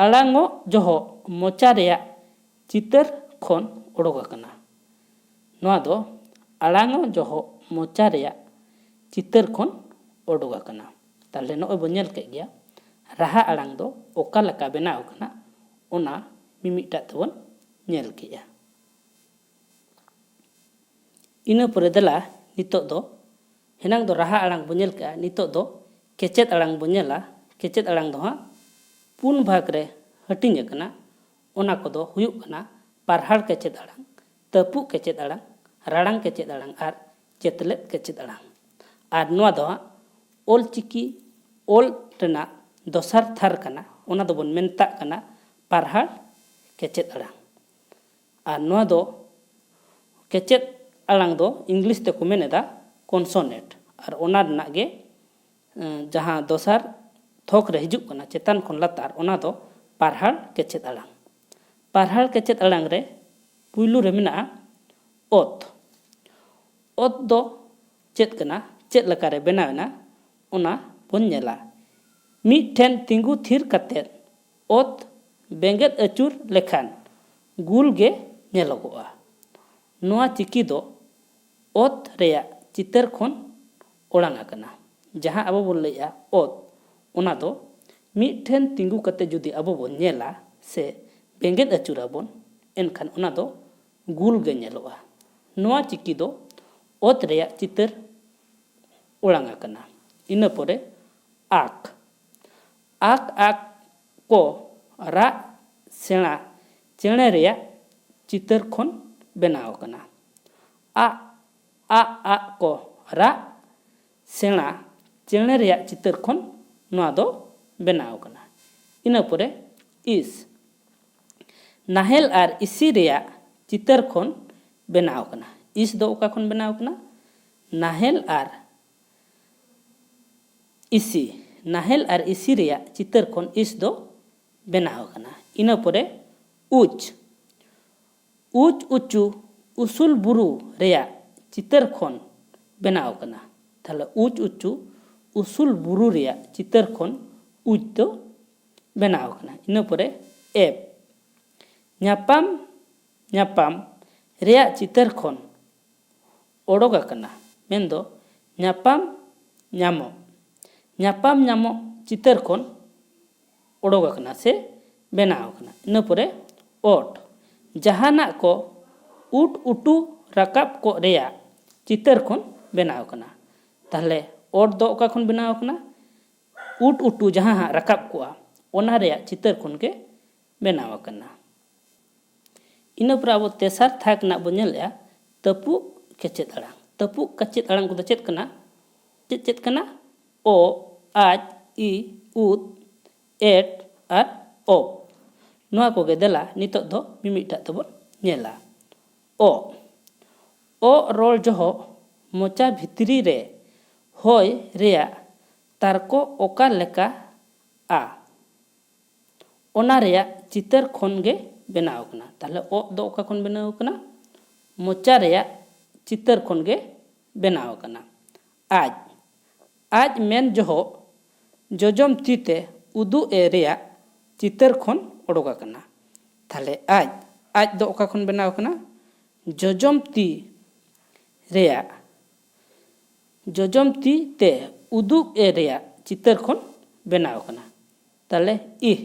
ᱟᱲᱟᱝᱚᱜ ᱡᱚᱦᱚᱜ ᱢᱚᱪᱟ ᱨᱮᱭᱟᱜ ᱪᱤᱛᱟᱹᱨ ᱠᱷᱚᱱ ᱚᱰᱚᱠ ᱟᱠᱟᱱᱟ᱾ ᱱᱚᱣᱟ ᱫᱚ ᱟᱲᱟᱝᱚᱜ ᱡᱚᱦᱚᱜ ᱢᱚᱪᱟ ᱨᱮᱭᱟᱜ ᱪᱤᱛᱟᱹᱨ ᱠᱷᱚᱱ ᱚᱰᱚᱠ ᱟᱠᱟᱱᱟ᱾ ᱛᱟᱦᱞᱮ ᱱᱚᱜᱼᱚᱭ ᱵᱚᱱ ᱧᱮᱞ ᱠᱮᱫ ᱜᱮᱭᱟ, ᱨᱟᱦᱟ ᱟᱲᱟᱝ ᱫᱚ ᱚᱠᱟ ᱞᱮᱠᱟ ᱵᱮᱱᱟᱣ ᱟᱠᱟᱱᱟ, ᱚᱱᱟ ᱢᱤᱢᱤᱫᱴᱟᱜ ᱛᱮᱵᱚᱱ ᱧᱮᱞ ᱠᱮᱜᱼᱟ᱾ ᱤᱱᱟᱹ ᱯᱚᱨᱮ ᱫᱮᱞᱟ, ᱱᱤᱛᱚᱜ ᱫᱚ, ᱦᱮᱱᱟᱝ ᱫᱚ ᱨᱟᱦᱟ ᱟᱲᱟᱝ ᱵᱚᱱ ᱧᱮᱞ ᱠᱮᱜᱼᱟ, ᱱᱤᱛᱚᱜ ᱫᱚ ᱠᱮᱪᱮᱫ ᱟᱲᱟᱝ ᱵᱚᱱ ᱧᱮᱞᱟ᱾ ᱠᱮᱪᱮᱫ ᱟᱲᱟᱝ ᱫᱚ ᱦᱟᱸᱜ ᱯᱩᱱ ᱵᱷᱟᱜᱽ ᱨᱮ ᱦᱟᱹᱴᱤᱧ ᱟᱠᱟᱱᱟ᱾ ᱚᱱᱟ ᱠᱚᱫᱚ ᱦᱩᱭᱩᱜ ᱠᱟᱱᱟ ᱯᱟᱨᱦᱟᱲ ᱠᱮᱪᱮᱫ ᱟᱲᱟᱝ, ᱛᱟᱹᱯᱩᱜ ᱠᱮᱪᱮᱫ ᱟᱲᱟᱝ, ᱨᱟᱲᱟᱝ ᱠᱮᱪᱮᱫ ᱟᱲᱟᱝ ᱟᱨ ᱪᱮᱛᱞᱮᱫ ᱠᱮᱪᱮᱫ ᱟᱲᱟᱝ᱾ ᱟᱨ ᱱᱚᱣᱟ ᱫᱚ ᱦᱟᱸᱜ ᱚᱞ ᱪᱤᱠᱤ ᱚᱞ ᱨᱮᱱᱟᱜ ᱫᱚᱥᱟᱨ ᱛᱷᱟᱨ ᱠᱟᱱᱟ, ᱚᱱᱟ ᱫᱚᱵᱚᱱ ᱢᱮᱛᱟᱜ ᱠᱟᱱᱟ ᱯᱟᱨᱦᱟᱲ ᱠᱮᱪᱮᱫ ᱟᱲᱟᱝ᱾ ᱟᱨ ᱱᱚᱣᱟ ᱫᱚ ᱠᱮᱪᱮᱫ ᱟᱲᱟᱝ ᱫᱚ ᱤᱝᱞᱤᱥ ᱛᱮᱠᱚ ᱢᱮᱱ ᱮᱫᱟ ᱠᱚᱱᱥᱚᱱᱮᱴ, ᱟᱨ ᱚᱱᱟ ᱨᱮᱱᱟᱜ ᱜᱮ, ᱮᱸ, ᱡᱟᱦᱟᱸ ᱫᱚᱥᱟᱨ ᱛᱷᱚᱠ ᱨᱮ ᱦᱤᱡᱩᱜ ᱠᱟᱱᱟ, ᱪᱮᱛᱟᱱ ᱠᱷᱚᱱ ᱞᱟᱛᱟᱨ, ᱚᱱᱟ ᱫᱚ ᱯᱟᱨᱦᱟᱲ ᱠᱮᱪᱮᱫ ᱟᱲᱟᱝ᱾ ᱯᱟᱨᱦᱟᱲ ᱠᱮᱪᱮᱫ ᱟᱲᱟᱝ ᱨᱮ ᱯᱩᱭᱞᱩ ᱨᱮ ᱢᱮᱱᱟᱜᱼᱟ ᱚᱛ᱾ ᱚᱛ ᱫᱚ ᱪᱮᱫ ᱠᱟᱱᱟ, ᱪᱮᱫ ᱞᱮᱠᱟᱨᱮ ᱵᱮᱱᱟᱣ ᱮᱱᱟ, ᱚᱱᱟ ᱵᱚᱱ ᱧᱮᱞᱟ᱾ ᱢᱤᱫ ᱴᱷᱮᱱ ᱛᱤᱸᱜᱩ ᱛᱷᱤᱨ ᱠᱟᱛᱮ ᱚᱛ ᱵᱮᱸᱜᱮᱫ ᱟᱹᱪᱩᱨ ᱞᱮᱠᱷᱟᱱ ᱜᱩᱞ ᱜᱮ ᱧᱮᱞᱚᱜᱚᱜᱼᱟ᱾ ᱱᱚᱣᱟ ᱪᱤᱠᱤ ᱫᱚ ᱚᱛ ᱨᱮᱭᱟᱜ ᱪᱤᱛᱟᱹᱨ ᱠᱷᱚᱱ ᱚᱲᱟᱝ ᱟᱠᱟᱱᱟ᱾ ᱡᱟᱦᱟᱸ ᱟᱵᱚ ᱵᱚᱱ ᱞᱟᱹᱭᱮᱜᱼᱟ ᱚᱛ, ᱚᱱᱟ ᱫᱚ ᱢᱤᱫ ᱴᱷᱮᱱ ᱛᱤᱸᱜᱩ ᱠᱟᱛᱮ ᱡᱩᱫᱤ ᱟᱵᱚ ᱵᱚᱱ ᱧᱮᱞᱟ ᱥᱮ ᱵᱮᱸᱜᱮᱫ ᱟᱹᱪᱩᱨᱟᱵᱚᱱ, ᱮᱱᱠᱷᱟᱱ ᱚᱱᱟ ᱫᱚ ᱜᱩᱞ ᱜᱮ ᱧᱮᱞᱚᱜᱼᱟ᱾ ᱱᱚᱣᱟ ᱪᱤᱠᱤ ᱫᱚ ᱚᱛ ᱨᱮᱭᱟᱜ ᱪᱤᱛᱟᱹᱨ ᱚᱲᱟᱝ ᱟᱠᱟᱱᱟ᱾ ᱤᱱᱟᱹ ᱯᱚᱨᱮ ᱟᱠ᱾ ᱟᱠ ᱟᱠ ᱠᱚ ᱨᱟᱜ ᱥᱮᱬᱟ ᱪᱮᱬᱮ ᱨᱮᱭᱟᱜ ᱪᱤᱛᱟᱹᱨ ᱠᱷᱚᱱ ᱵᱮᱱᱟᱣ ᱟᱠᱟᱱᱟ᱾ ᱟᱜ ᱟᱜ ᱟᱜ ᱠᱚ ᱨᱟᱜ ᱥᱮᱬᱟ ᱪᱮᱬᱮ ᱨᱮᱭᱟᱜ ᱪᱤᱛᱟᱹᱨ ᱠᱷᱚᱱ ᱱᱚᱣᱟ ᱫᱚ ᱵᱮᱱᱟᱣ ᱟᱠᱟᱱᱟ᱾ ᱤᱱᱟᱹ ᱯᱚᱨᱮ ᱤᱥ, ᱱᱟᱦᱮᱞ ᱟᱨ ᱤᱥᱤ ᱨᱮᱭᱟᱜ ᱪᱤᱛᱟᱹᱨ ᱠᱷᱚᱱ ᱵᱮᱱᱟᱣ ᱟᱠᱟᱱᱟ᱾ ᱤᱥ ᱫᱚ ᱚᱠᱟ ᱠᱷᱚᱱ ᱵᱮᱱᱟᱣ ᱟᱠᱟᱱᱟ? ᱱᱟᱦᱮᱞ ᱟᱨ ᱤᱥᱤ, ᱱᱟᱦᱮᱞ ᱟᱨ ᱤᱥᱤ ᱨᱮᱭᱟᱜ ᱪᱤᱛᱟᱹᱨ ᱠᱷᱚᱱ ᱤᱥ ᱫᱚ ᱵᱮᱱᱟᱣ ᱟᱠᱟᱱᱟ᱾ ᱤᱱᱟᱹ ᱯᱚᱨᱮ ᱩᱪ, ᱩᱪ ᱩᱪᱩ ᱩᱥᱩᱞ ᱵᱩᱨᱩ ᱨᱮᱭᱟᱜ ᱪᱤᱛᱟᱹᱨ ᱠᱷᱚᱱ ᱵᱮᱱᱟᱣ ᱟᱠᱟᱱᱟ᱾ ᱛᱟᱦᱞᱮ ᱩᱪ ᱩᱪᱩ ᱩᱥᱩᱞ ᱵᱩᱨᱩ ᱨᱮᱭᱟᱜ ᱪᱤᱛᱟᱹᱨ ᱠᱷᱚᱱ ᱩᱪ ᱫᱚ ᱵᱮᱱᱟᱣ ᱟᱠᱟᱱᱟ᱾ ᱤᱱᱟᱹ ᱯᱚᱨᱮ ᱮᱯ, ᱧᱟᱯᱟᱢ ᱧᱟᱯᱟᱢ ᱨᱮᱭᱟᱜ ᱪᱤᱛᱟᱹᱨ ᱠᱷᱚᱱ ᱚᱰᱚᱠ ᱟᱠᱟᱱᱟ, ᱢᱮᱱᱫᱚ ᱧᱟᱯᱟᱢ ᱧᱟᱢᱚᱜ, ᱧᱟᱯᱟᱢ ᱧᱟᱢᱚᱜ ᱪᱤᱛᱟᱹᱨ ᱠᱷᱚᱱ ᱚᱰᱚᱠ ᱟᱠᱟᱱᱟ ᱥᱮ ᱵᱮᱱᱟᱣ ᱟᱠᱟᱱᱟ᱾ ᱤᱱᱟᱹ ᱯᱚᱨᱮ ᱚᱴ, ᱡᱟᱦᱟᱱᱟᱜ ᱠᱚ ᱩᱴ ᱩᱴᱩ ᱨᱟᱠᱟᱵ ᱠᱚᱜ ᱨᱮᱭᱟᱜ ᱪᱤᱛᱟᱹᱨ ᱠᱷᱚᱱ ᱵᱮᱱᱟᱣ ᱟᱠᱟᱱᱟ᱾ ᱛᱟᱦᱚᱞᱮ ᱚᱴ ᱫᱚ ᱚᱠᱟ ᱠᱷᱚᱱ ᱵᱮᱱᱟᱣ ᱟᱠᱟᱱᱟ? ᱩᱴ ᱩᱴᱩ ᱡᱟᱦᱟᱸ ᱦᱟᱸᱜ ᱨᱟᱠᱟᱵ ᱠᱚᱜᱼᱟ, ᱚᱱᱟ ᱨᱮᱭᱟᱜ ᱪᱤᱛᱟᱹᱨ ᱠᱷᱚᱱ ᱜᱮ ᱵᱮᱱᱟᱣ ᱟᱠᱟᱱᱟ᱾ ᱤᱱᱟᱹ ᱯᱚᱨᱮ ᱟᱵᱚ ᱛᱮᱥᱟᱨ ᱛᱷᱟᱠ ᱨᱮᱱᱟᱜ ᱵᱚᱱ ᱧᱮᱞᱮᱜᱼᱟ ᱛᱟᱹᱯᱩᱜ ᱠᱮᱪᱮᱫ ᱟᱲᱟᱝ᱾ ᱛᱟᱹᱯᱩᱜ ᱠᱮᱪᱮᱫ ᱟᱲᱟᱝ ᱠᱚᱫᱚ ᱪᱮᱫ ᱠᱟᱱᱟ? ᱪᱮᱫ ᱪᱮᱫ ᱠᱟᱱᱟ? ᱚ, ᱟᱡ, ᱤ, ᱩᱫ, ᱮᱴ ᱟᱨ ᱚᱯ᱾ ᱱᱚᱣᱟ ᱠᱚᱜᱮ ᱫᱮᱞᱟ ᱱᱤᱛᱚᱜ ᱫᱚ ᱢᱤᱢᱤᱫᱴᱟᱜ ᱛᱮᱵᱚᱱ ᱧᱮᱞᱟ᱾ ᱚ, ᱚ ᱨᱚᱲ ᱡᱚᱦᱚᱜ ᱢᱚᱪᱟ ᱵᱷᱤᱛᱨᱤ ᱨᱮ ᱦᱚᱭ ᱨᱮᱭᱟᱜ ᱛᱟᱨᱠᱚ ᱚᱠᱟ ᱞᱮᱠᱟ ᱟ, ᱚᱱᱟ ᱨᱮᱭᱟᱜ ᱪᱤᱛᱟᱹᱨ ᱠᱷᱚᱱ ᱜᱮ ᱵᱮᱱᱟᱣ ᱟᱠᱟᱱᱟ᱾ ᱛᱟᱦᱚᱞᱮ ᱚᱜ ᱫᱚ ᱚᱠᱟ ᱠᱷᱚᱱ ᱵᱮᱱᱟᱣ ᱟᱠᱟᱱᱟ? ᱢᱚᱪᱟ ᱨᱮᱭᱟᱜ ᱪᱤᱛᱟᱹᱨ ᱠᱷᱚᱱ ᱜᱮ ᱵᱮᱱᱟᱣ ᱟᱠᱟᱱᱟ᱾ ᱟᱡ, ᱟᱡ ᱢᱮᱱ ᱡᱚᱦᱚᱜ ᱡᱚᱡᱚᱢ ᱛᱤ ᱛᱮ ᱩᱫᱩᱜ ᱮ ᱨᱮᱭᱟᱜ ᱪᱤᱛᱟᱹᱨ ᱠᱷᱚᱱ ᱚᱰᱚᱠ ᱟᱠᱟᱱᱟ᱾ ᱛᱟᱦᱚᱞᱮ ᱟᱡ, ᱟᱡ ᱫᱚ ᱚᱠᱟ ᱠᱷᱚᱱ ᱵᱮᱱᱟᱣ ᱟᱠᱟᱱᱟ? ᱡᱚᱡᱚᱢ ᱛᱤ ᱨᱮᱭᱟᱜ, ᱡᱚᱡᱚᱢ ᱛᱤ ᱛᱮ ᱩᱫᱩᱜ ᱮ ᱨᱮᱭᱟᱜ ᱪᱤᱛᱟᱹᱨ ᱠᱷᱚᱱ ᱵᱮᱱᱟᱣ ᱟᱠᱟᱱᱟ᱾ ᱛᱟᱦᱚᱞᱮ ᱤᱦ,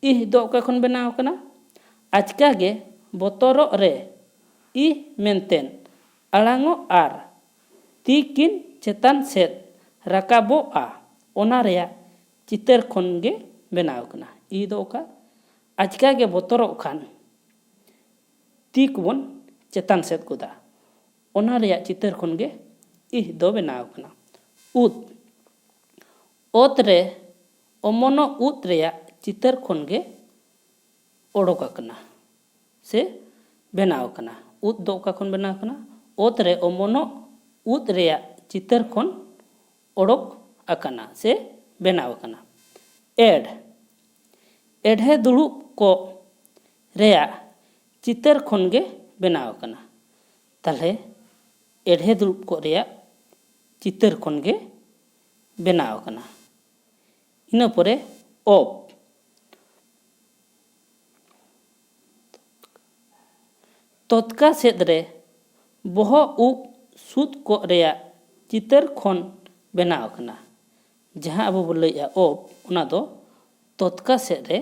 ᱤᱦ ᱫᱚ ᱚᱠᱟ ᱠᱷᱚᱱ ᱵᱮᱱᱟᱣ ᱟᱠᱟᱱᱟ? ᱟᱪᱠᱟ ᱜᱮ ᱵᱚᱛᱚᱨᱚᱜ ᱨᱮ ᱤᱦ ᱢᱮᱱᱛᱮᱱ ᱟᱲᱟᱝᱚᱜ ᱟᱨ ᱛᱤ ᱠᱤᱱ ᱪᱮᱛᱟᱱ ᱥᱮᱫ ᱨᱟᱠᱟᱵᱚᱜᱼᱟ, ᱚᱱᱟ ᱨᱮᱭᱟᱜ ᱪᱤᱛᱟᱹᱨ ᱠᱷᱚᱱ ᱜᱮ ᱵᱮᱱᱟᱣ ᱟᱠᱟᱱᱟ᱾ ᱤᱦ ᱫᱚ ᱚᱠᱟ? ᱟᱪᱠᱟ ᱜᱮ ᱵᱚᱛᱚᱨᱚᱜ ᱠᱷᱟᱱ ᱛᱤ ᱠᱚᱵᱚᱱ ᱪᱮᱛᱟᱱ ᱥᱮᱫ ᱜᱚᱫᱟ, ᱚᱱᱟ ᱨᱮᱭᱟᱜ ᱪᱤᱛᱟᱹᱨ ᱠᱷᱚᱱ ᱜᱮ ᱤᱦ ᱫᱚ ᱵᱮᱱᱟᱣ ᱟᱠᱟᱱᱟ᱾ ᱩᱫ, ᱚᱛ ᱨᱮ ᱚᱢᱚᱱᱚᱜ ᱩᱫ ᱨᱮᱭᱟᱜ ᱪᱤᱛᱟᱹᱨ ᱠᱷᱚᱱ ᱜᱮ ᱚᱰᱚᱠ ᱟᱠᱟᱱᱟ ᱥᱮ ᱵᱮᱱᱟᱣ ᱟᱠᱟᱱᱟ᱾ ᱩᱫ ᱫᱚ ᱚᱠᱟ ᱠᱷᱚᱱ ᱵᱮᱱᱟᱣ ᱟᱠᱟᱱᱟ? ᱚᱛ ᱨᱮ ᱚᱢᱚᱱᱚᱜ ᱩᱫ ᱨᱮᱭᱟᱜ ᱪᱤᱛᱟᱹᱨ ᱠᱷᱚᱱ ᱚᱰᱚᱠ ᱟᱠᱟᱱᱟ ᱥᱮ ᱵᱮᱱᱟᱣ ᱟᱠᱟᱱᱟ᱾ ᱮᱰ, ᱮᱰᱷᱮ ᱫᱩᱲᱩᱵ ᱠᱚᱜ ᱨᱮᱭᱟᱜ ᱪᱤᱛᱟᱹᱨ ᱠᱷᱚᱱ ᱜᱮ ᱵᱮᱱᱟᱣ ᱟᱠᱟᱱᱟ᱾ ᱛᱟᱦᱚᱞᱮ ᱮᱰᱷᱮ ᱫᱩᱲᱩᱵ ᱠᱚᱜ ᱨᱮᱭᱟᱜ ᱪᱤᱛᱟᱹᱨ ᱠᱷᱚᱱ ᱜᱮ ᱵᱮᱱᱟᱣ ᱟᱠᱟᱱᱟ᱾ ᱤᱱᱟᱹ ᱯᱚᱨᱮ ᱚᱯ᱾ ᱛᱚᱛᱠᱟ ᱥᱮᱫ ᱨᱮ ᱵᱚᱦᱚᱜ ᱩᱵ ᱥᱩᱫ ᱠᱚᱜ ᱨᱮᱭᱟᱜ ᱪᱤᱛᱟᱹᱨ ᱠᱷᱚᱱ ᱵᱮᱱᱟᱣ ᱟᱠᱟᱱᱟ᱾ ᱡᱟᱦᱟᱸ ᱟᱵᱚ ᱵᱚᱱ ᱞᱟᱹᱭᱮᱜᱼᱟ ᱚᱯ, ᱚᱱᱟ ᱫᱚ ᱛᱚᱛᱠᱟ ᱥᱮᱫ ᱨᱮ,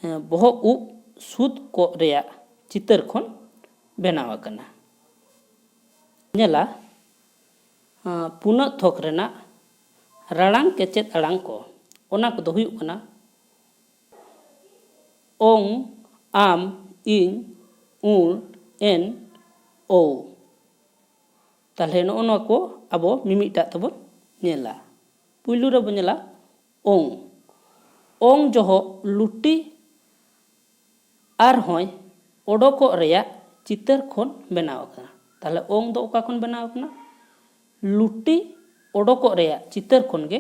ᱮᱸ, ᱵᱚᱦᱚᱜ ᱩᱵ ᱥᱩᱫ ᱠᱚᱜ ᱨᱮᱭᱟᱜ ᱪᱤᱛᱟᱹᱨ ᱠᱷᱚᱱ ᱵᱮᱱᱟᱣ ᱟᱠᱟᱱᱟ᱾ ᱧᱮᱞᱟ, ᱟᱸ, ᱯᱩᱱᱟᱹᱜ ᱛᱷᱚᱠ ᱨᱮᱱᱟᱜ ᱨᱟᱲᱟᱝ ᱠᱮᱪᱮᱫ ᱟᱲᱟᱝ ᱠᱚ, ᱚᱱᱟ ᱠᱚᱫᱚ ᱦᱩᱭᱩᱜ ᱠᱟᱱᱟ ᱚᱝ, ᱟᱢ, ᱤᱧ, ᱩᱬ, ᱮᱱ, ᱳᱣ᱾ ᱛᱟᱦᱞᱮ ᱱᱚᱜᱼᱚ ᱱᱚᱣᱟ ᱠᱚ ᱟᱵᱚ ᱢᱤᱢᱤᱫᱴᱟᱜ ᱛᱮᱵᱚᱱ ᱧᱮᱞᱟ᱾ ᱯᱩᱭᱞᱩ ᱨᱮᱵᱚᱱ ᱧᱮᱞᱟ ᱚᱝ᱾ ᱚᱝ ᱡᱚᱦᱚᱜ ᱞᱩᱴᱤ ᱟᱨᱦᱚᱸᱭ ᱚᱰᱚᱠᱚᱜ ᱨᱮᱭᱟᱜ ᱪᱤᱛᱟᱹᱨ ᱠᱷᱚᱱ ᱵᱮᱱᱟᱣ ᱟᱠᱟᱱᱟ᱾ ᱛᱟᱦᱞᱮ ᱚᱝ ᱫᱚ ᱚᱠᱟ ᱠᱷᱚᱱ ᱵᱮᱱᱟᱣ ᱟᱠᱟᱱᱟ? ᱞᱩᱴᱤ ᱚᱰᱚᱠᱚᱜ ᱨᱮᱭᱟᱜ ᱪᱤᱛᱟᱹᱨ ᱠᱷᱚᱱ ᱜᱮ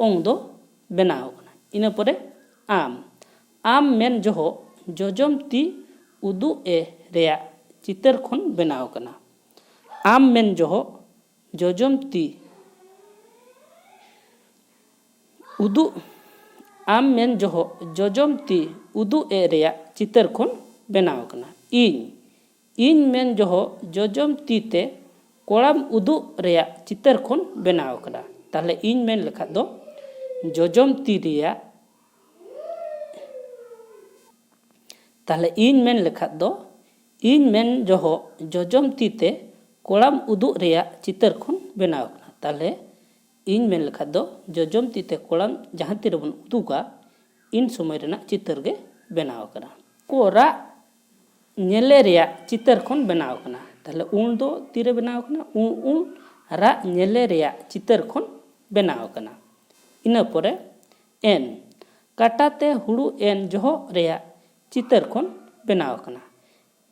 ᱚᱝ ᱫᱚ ᱵᱮᱱᱟᱣ ᱟᱠᱟᱱᱟ᱾ ᱤᱱᱟᱹ ᱯᱚᱨᱮ ᱟᱢ, ᱟᱢ ᱢᱮᱱ ᱡᱚᱦᱚᱜ ᱡᱚᱡᱚᱢ ᱛᱤ ᱩᱫᱩᱜ ᱮ ᱨᱮᱭᱟᱜ ᱪᱤᱛᱟᱹᱨ ᱠᱷᱚᱱ ᱵᱮᱱᱟᱣ ᱟᱠᱟᱱᱟ᱾ ᱟᱢ ᱢᱮᱱ ᱡᱚᱦᱚᱜ ᱡᱚᱡᱚᱢ ᱛᱤ ᱩᱫᱩᱜ, ᱟᱢ ᱢᱮᱱ ᱡᱚᱦᱚᱜ ᱡᱚᱡᱚᱢ ᱛᱤ ᱩᱫᱩᱜ ᱮ ᱨᱮᱭᱟᱜ ᱪᱤᱛᱟᱹᱨ ᱠᱷᱚᱱ ᱵᱮᱱᱟᱣ ᱟᱠᱟᱱᱟ᱾ ᱤᱧ, ᱤᱧ ᱢᱮᱱ ᱡᱚᱦᱚᱜ ᱡᱚᱡᱚᱢ ᱛᱤ ᱛᱮ ᱠᱚᱲᱟᱢ ᱩᱫᱩᱜ ᱨᱮᱭᱟᱜ ᱪᱤᱛᱟᱹᱨ ᱠᱷᱚᱱ ᱵᱮᱱᱟᱣ ᱟᱠᱟᱱᱟ᱾ ᱛᱟᱦᱞᱮ ᱤᱧ ᱢᱮᱱ ᱞᱮᱠᱷᱟᱡ ᱫᱚ ᱡᱚᱡᱚᱢ ᱛᱤ ᱨᱮᱭᱟᱜ, ᱛᱟᱦᱞᱮ ᱤᱧ ᱢᱮᱱ ᱞᱮᱠᱷᱟᱡ ᱫᱚ ᱤᱧ ᱢᱮᱱ ᱡᱚᱦᱚᱜ ᱡᱚᱡᱚᱢ ᱛᱤ ᱛᱮ ᱠᱚᱲᱟᱢ ᱩᱫᱩᱜ ᱨᱮᱭᱟᱜ ᱪᱤᱛᱟᱹᱨ ᱠᱷᱚᱱ ᱵᱮᱱᱟᱣ ᱟᱠᱟᱱᱟ᱾ ᱛᱟᱦᱞᱮ ᱤᱧ ᱢᱮᱱ ᱞᱮᱠᱷᱟᱡ ᱫᱚ ᱡᱚᱡᱚᱢ ᱛᱤ ᱛᱮ ᱠᱚᱲᱟᱢ ᱡᱟᱦᱟᱸ ᱛᱤ ᱨᱮᱵᱚᱱ ᱩᱫᱩᱜᱟ, ᱤᱱ ᱥᱚᱢᱚᱭ ᱨᱮᱱᱟᱜ ᱪᱤᱛᱟᱹᱨ ᱜᱮ ᱵᱮᱱᱟᱣ ᱟᱠᱟᱱᱟ᱾ ᱠᱚ ᱨᱟᱜ ᱧᱮᱞᱮ ᱨᱮᱭᱟᱜ ᱪᱤᱛᱟᱹᱨ ᱠᱷᱚᱱ ᱵᱮᱱᱟᱣ ᱟᱠᱟᱱᱟ᱾ ᱛᱟᱦᱞᱮ ᱩᱬ ᱫᱚ ᱛᱤᱨᱮ ᱵᱮᱱᱟᱣ ᱟᱠᱟᱱᱟ? ᱩᱬ, ᱩᱬ ᱨᱟᱜ ᱧᱮᱞᱮ ᱨᱮᱭᱟᱜ ᱪᱤᱛᱟᱹᱨ ᱠᱷᱚᱱ ᱵᱮᱱᱟᱣ ᱟᱠᱟᱱᱟ᱾ ᱤᱱᱟᱹ ᱯᱚᱨᱮ ᱮᱱ, ᱠᱟᱴᱟ ᱛᱮ ᱦᱩᱲᱩ ᱮᱱ ᱡᱚᱦᱚᱜ ᱨᱮᱭᱟᱜ ᱪᱤᱛᱟᱹᱨ ᱠᱷᱚᱱ ᱵᱮᱱᱟᱣ ᱟᱠᱟᱱᱟ᱾